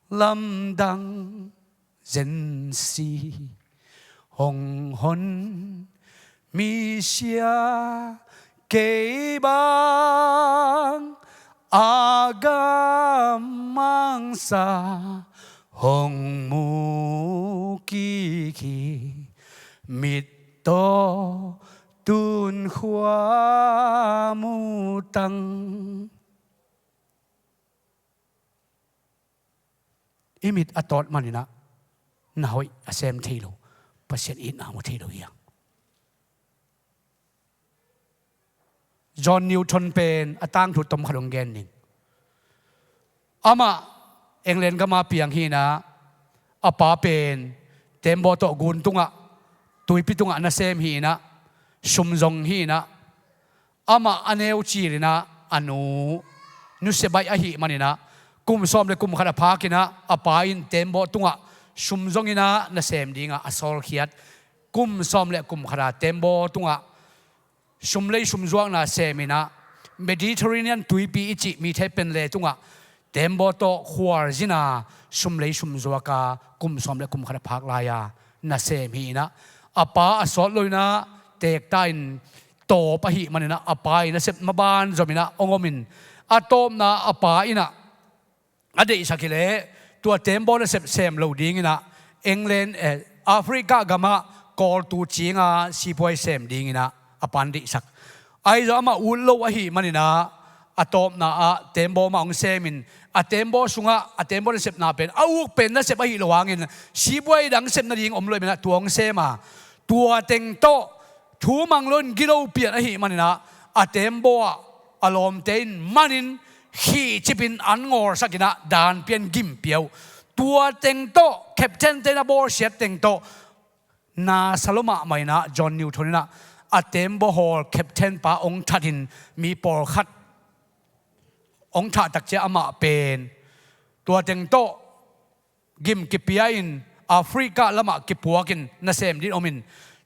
lamdang zensi hong hon misia kei bang a gammangsa hong mu kik hi. Mit tawh tun khua mu tang. I mit a tawt manin ah na hoih a sem thei lo, Pasian itna mu thei lo hi hang. John Newton pen a tangthu tom khat hong gen ning. Amah England gama piang hi-in ah, a pa pen tembaw tawh gun tungah, tuipi tungah nasem hi-in ah, sum zong hi-in ah, amah a neu cil-in ah a nu nusia baih ahih manin ah, kum sawm le kum khat a phak-in ah a pa in tembaw tungah sum zongin ah nasem dingah a sawlkhiat. Kum sawm le kum khat a tembaw tungah sum lei sum zuakna semin ah, Mediterranean tuipi i cih mithei pen le tungah tembaw tawh khualzin a sum lei sum zuak a kum sawm le kum khat a phak lai-a nasem hi-in ah, a pa a sawt loin ah teekta in tawp ahih manin ah, a pa in a sep maban zomin ah hong omin, a tawpna a pa in ah a deihsak hi leh tua tembaw nasep sem lo dingin ah England, eh, Africa gamah kawltu cinga sipuai sem dingin ah a pan deihsak. Ahi zong amah ut lo ahih manin ah a tawpna ah tembaw mah hong semin, a tembaw sungah a tembaw nasepna pen a uk pen nasep ahih lo hangin sipuai dang sep nading om lo ahih manin ah tua hong sem a, tua teng tawh thu mang loin gilo pian ahih manin ah a tembaw ah a lawmte in manin khihcipin an ngawlsakin ah dan pian gim pia uh. Tua teng tawh captain-te in a bawlsiat teng tawh nasa lua mahmah in ah John Newton in ah a tembaw hawl captain pa hong thatin mi pawlkhat hong thah tak ciang amah pen tua teng tawh gim kipia-in Africa lamah kipuakin nasem dingin omin,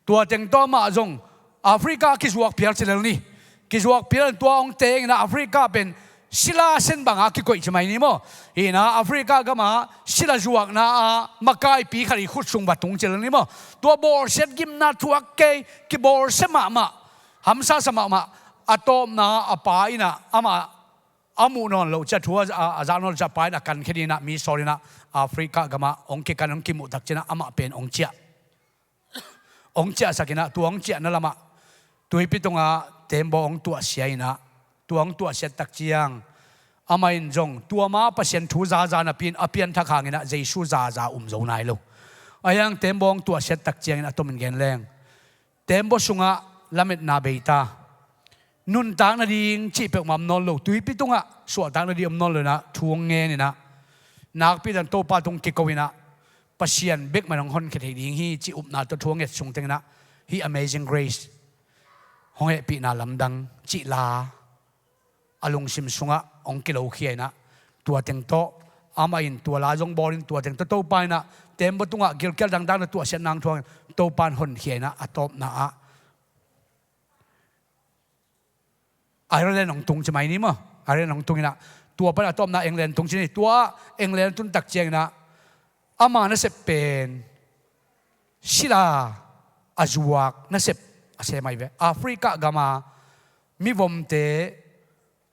tua teng tawh amah zong Africa kizuak phial ci lel ni. Kizuak phial in tua hong tengin ah Africa pen sila sen banga kikoih ci mai ni maw. Hi-in ah Africa gamah sila zuakna ah makaipi khat i khut sung va tung ci lel ni maw. Tua bawlsiat gimna thuak kei, kibawlsia mahmah, hamsa sa mahmah. A tawpna a pa in ah amah a muh nawn loh ciah, thu a, a, a zak nawn loh ciah, pa in a kankhia dingin ah mi sawl in ah Africa gamah hong kikan, hong kimuh tak ciangin ah amah pen hong ciah. Hong ciahsak in ah, tua hong ciahna lamah tuipi tungah teembaw hong tuahsia in ah, tua hong tuahsiat tak ciang amah in zong tua ma Pasian thu zaza napi in a pianthak hangin ah Jesu zaza um zo nai lo. Ahi hang teembaw hong tuahsiat tak ciangin a tomin gen leng, teembaw sungah lametna bei ta. Nuntak nading cih peuhmah om nawn lo, tuipi tungah suahtak nading om nawn lo in ah thu hong ngen in ah, nakpi tak Topa tung kiko in ah, Pasian bek mah in hong honkhia thei ding hi cih upna tawh thu hong nget sung teng in ah, hih Amazing Grace, hong hehpihna lamdang cih la a lungsim sungah hong kilokhia in ah, tua teng tawh amah in tua la zong bawl in, tua teng tawh Topa in ah teembaw tungah gilkial dangdang na tuahsiat nang thuang in Topa in honkhia in ah, a tawpna ah Ireland hong tung ci mai ni maw. Ireland hong tung in ah, tua pan a tawpna England tung ci ni. Tua England a tun tak ciangin ah ama nasep pen sila a zuak nasep a sem ahi ve. Africa gama mivomte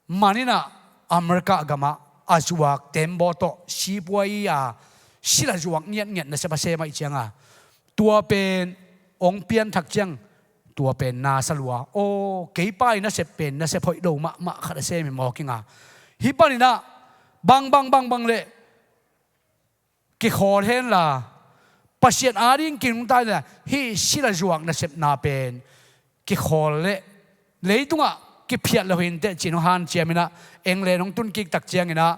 man in ah America gamah a zuak teembaw tawh sipuai a sila zuak ngiatngiat nasep a sem ahi cianga, tua pen hong pianthak ciang, tua pen na sa lua. Aw, kei pa i nasep pen nasep hoih lo mahmah khat a sem hi mawk ing a, hih panin ah bang bang bang bang leh kikhawl henla, Pasian ading kinungta henla, hih sila zuak nasepna pen kikhawl leh leitungah kiphiat lo hi inteh ci-in hong hanciam in ah, England hong tun kik tak ciangin ah,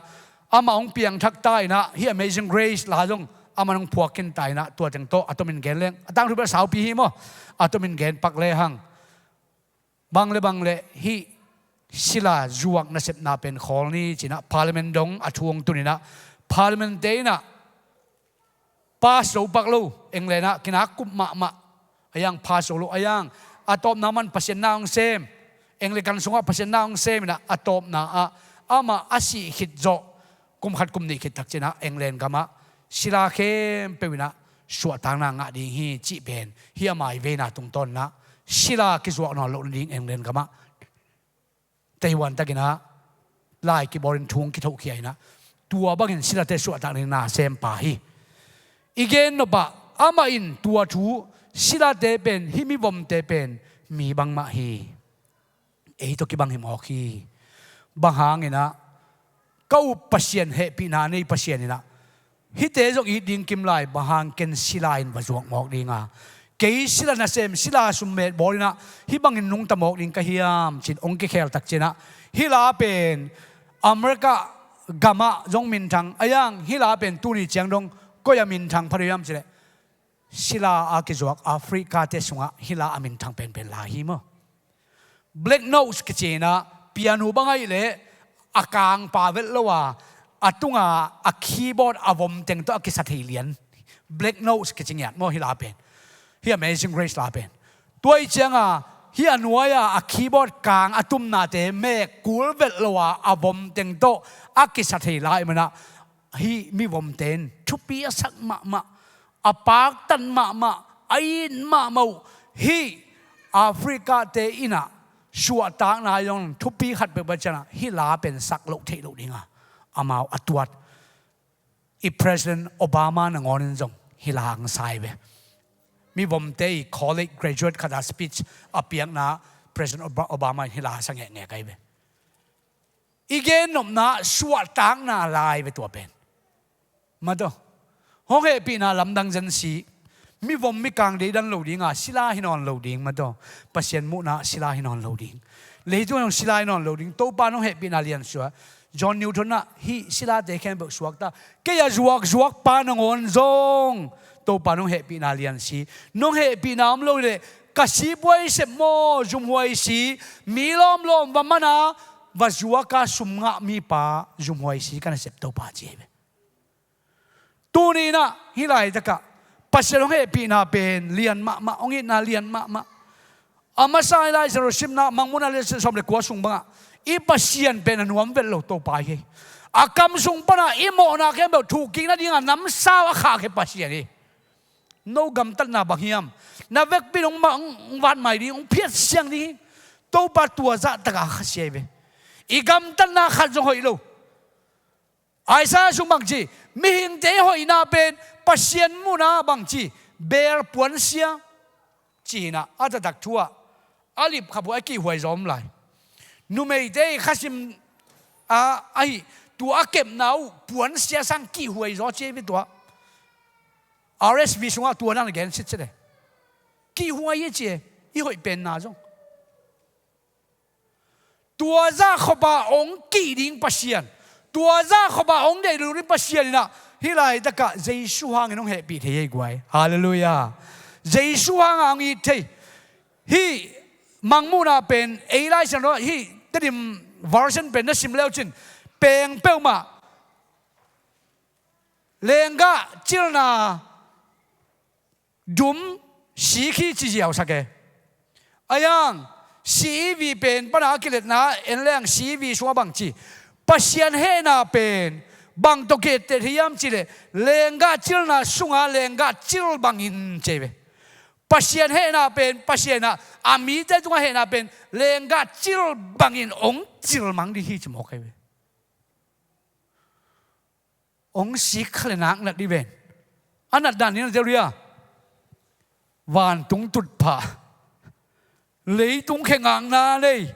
amah hong piangthak ta in ah, hih Amazing Grace la zong amah hong phuak khin ta in ah, tua teng tawh a tomin gen leng, a tangthu bel saupi hi maw, a tomin gen pak lehang, bang le bang le hih sila zuak nasepna pen khawl ni ci-in ah Parliament dong a thu hong tun in ah, Parliament te in ah pass zo pak lo, England ah kinak kup mahmah, a yang pass zo lo, a yang a tawpna man Pasian na hong sem, Anglican sungah Pasian na hong sem in ah, a tawpna ah amah a sih khit zawh kum khat kum nih khit tak ciangin ah England gamah sila khempeuh in ah suahtakna ngah ding hi cih pen, hih a maiveina tungtawn in ah sila kizuak nawn loh nading England gamah teihuan takin ah lai kibawlin thu hong kithohkhia in ah, tua bangin silate suahtak nading na sem pa hi. I gen nop ah amah in tua thu, silate pen, hih mivomte pen mi bangmah hi. Ei tawh kibang hi mawk hi. Bang hangin ah, ka up Pasian, hehpihna a nei Pasian in ah, hihte zong it ding kim lai, bang hang ken sila in va zuak mawk ding a, kei sila nasem, sila summet bawl in ah hih bangin nungta mawk ding ka hiam ci-in hong kikhel tak ciangin ah, hih la pen America gamah zong minthang, a yang hih la pen tuni ciang dong koi-ah minthang pha deuh hiam cih leh, sila a kizuak Africa te sungah hih la a minthang penpen la hi maw. Black Notes kici in ah, pianu bang ahih leh a kangpa velh lo a, a tunga a keyboard a vom teng tawh a kisa thei lian, Black Notes kici ngiat maw hih la pen, hih Amazing Grace la pen. Tua ahih cianga hih a nuai-a a keyboard kang a tumnate mek kul velh lo a, a vom teng tawh a kisa thei lai man ah, hih mivomte in thupi a sak mahmah, a paktan mahmah, a it mahmah uh. Hih Africa te in ah suahtakna zong thupi khat peuh bang ciangin ah hih la pen sak loh theih loh ding a, amau a tuat. I President Obama nangawn in zong hih la hong sa hi ve. Mivomte i college graduate khat a speech a piakna, President Oba-, Obama in hih la sa ngekngek ahi ve. I gen nopna suahtakna lai ve tua pen. Mataw. Hong hehpihna lamdang zen si. Mivom mikang deidan lo ding a, sila hi nawn lo ding mataw. Pasian muhna sila hi nawn lo ding. Leitung hong sila hi nawn lo ding. Topa nong hehpihna lian sua. John Newton ah hih silate khempeuh suakta. Kei a zuakzuak pa nangawn zong Topa nong hehpihna lian si. Nong hehpihna om lo leh ka sipuai sep maw, zumhuai si, mi lawmlawm va man a, va zuak a sum ngah mipa zumhuai si ka nasep Topa ci hi ve. Tuni in ah hih laitakah Pasian hong hehpihna pen lian mahmah, hong itna lian mahmah. A masa i Lai Siangtho simna Mangmuhna lian sawm le kua sung bangah i Pasian pen a nuam velh lo Topa hi. A kam sung panah i mawhna khempeuh thukkik nadingah namsau a khahkhia Pasian hi. No gamtatna bang hiam? Na vekpi in hong ma-, hong vat mai ding, hong phiat siang ding hi. Topa tua zahtakah a khasia hi ve. I gamtatna khat zong hoih lo. Isaiah sung bangci, mihingte i hoihna pen Pasian muhna bangci, beel puansia ci-in ah, a taktak thu ah a lipkhap uh a kihhuai zaw om lai. Numeite i khasim a, ahi, tua a kepna uh puansia sang kihhuai zaw ci hi ve tua. R S V sungah tua dan a gen sitset e. Kihhuai hi ci e, i hoih penna zong. Tua zahkhop a hong kih ding Pasian, tua zahkhop a hong deih lul ding Pasian in ah hih laitakah Jesu hangin hong hehpih thei hi guai. Halleluiah. Jesu hangah hong it thei. Hih Mangmuhna pen ei Lai Siangtho, hih Tedim version pen na sim leucin peng peuhmah lenggah cilna dum sik hi ci ziausak e. A yang C E V pen pana a kiletna en leng C E V sungah bangci, Pasian hehna pen bang tawh kiettet hiam cileh lenggah cilna sunga lenggah cil bangin ci hi ve. Pasian hehna pen, Pasian ah a mite tungah hehna pen lenggah cil bangin hong cilmang ding hi ci mawk hi ve. Hong sik kha le nak nat dih ven. A natdan ni na deuh dih a, vantung tutphah, leitung khe ngakna nei,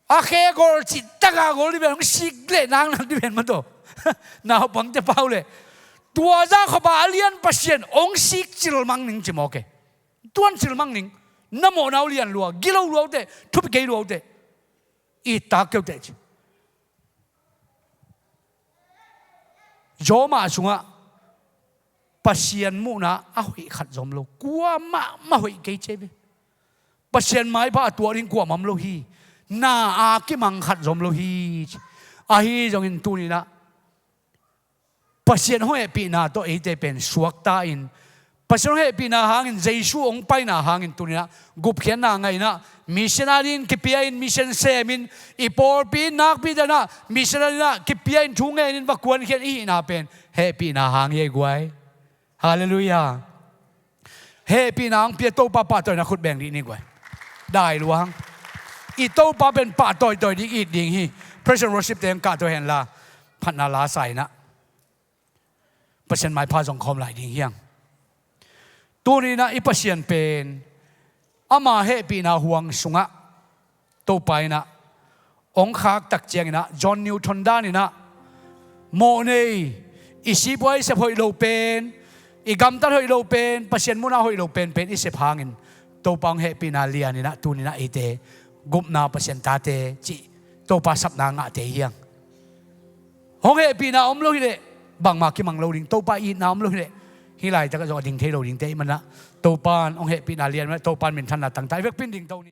a khe gol cih taka gol dih ven. Hong sik le nak nat dih ven mataw. Naupangte pau le tua zahkhop a a lian Pasian hong sik cilmang ning ci mawk e. Tuan cilmang ning. Na mawhna uh lian lua, gilo lua uh teh, thupi kei lua uh teh, i tak keu teh ci. Zawmah sungah Pasian muhna a hoih khat zom lo, kuamah mah hoih kei ci hi ve. Pasian maipha a tuah ding kuamah om lo hi. Na a kimang khat zom lo hi. Ahi zongin tuni-in ah Pasian hong hehpihna tawh eite pen suakta in, Pasian hong hehpihna hangin, Jesu hong paina hangin tuni-in ah gupkhiatna ngah in ah, missionary in kipia in, mission sem in, i pawlpi in nakpi tak in ah missionary in ah kipia in, thu ngen in, va kuankhiat i hihna pen hehpihna hang hi ei guai. Halleluiah. Hehpihna hong pia Topa pahtawina khut beng dih ni guai. Dai lua hang. I Topa pen pahtawitawi ding it ding hi. Praise and worship te hong kahto henla, phatna la sa in ah Pasian maipha zong khawm lai ding hi hang. Tuni-in ah i Pasian pen ama hehpihna huang sungah Topa in ah hong khak tak ciangin ah John Newton dan in ah, mawh nei, i sipua i sep hoih lo pen, i gamtat hoih lo pen, Pasian muhna hoih lo penpen i sep hangin Topa hong hehpihna lian in ah tuni-in ah eite gupna Pasian tate cih Topa sapna ngahte hi hang. Hong hehpihna om lo hileh bangmah kimang lo ding, Topa itna om lo hileh hih laitakah zong a ding thei lo dingte ahih manin ah Topa in hong hehpihna lian in ah Topa in minthanna tangta i vekpi in dingto ni.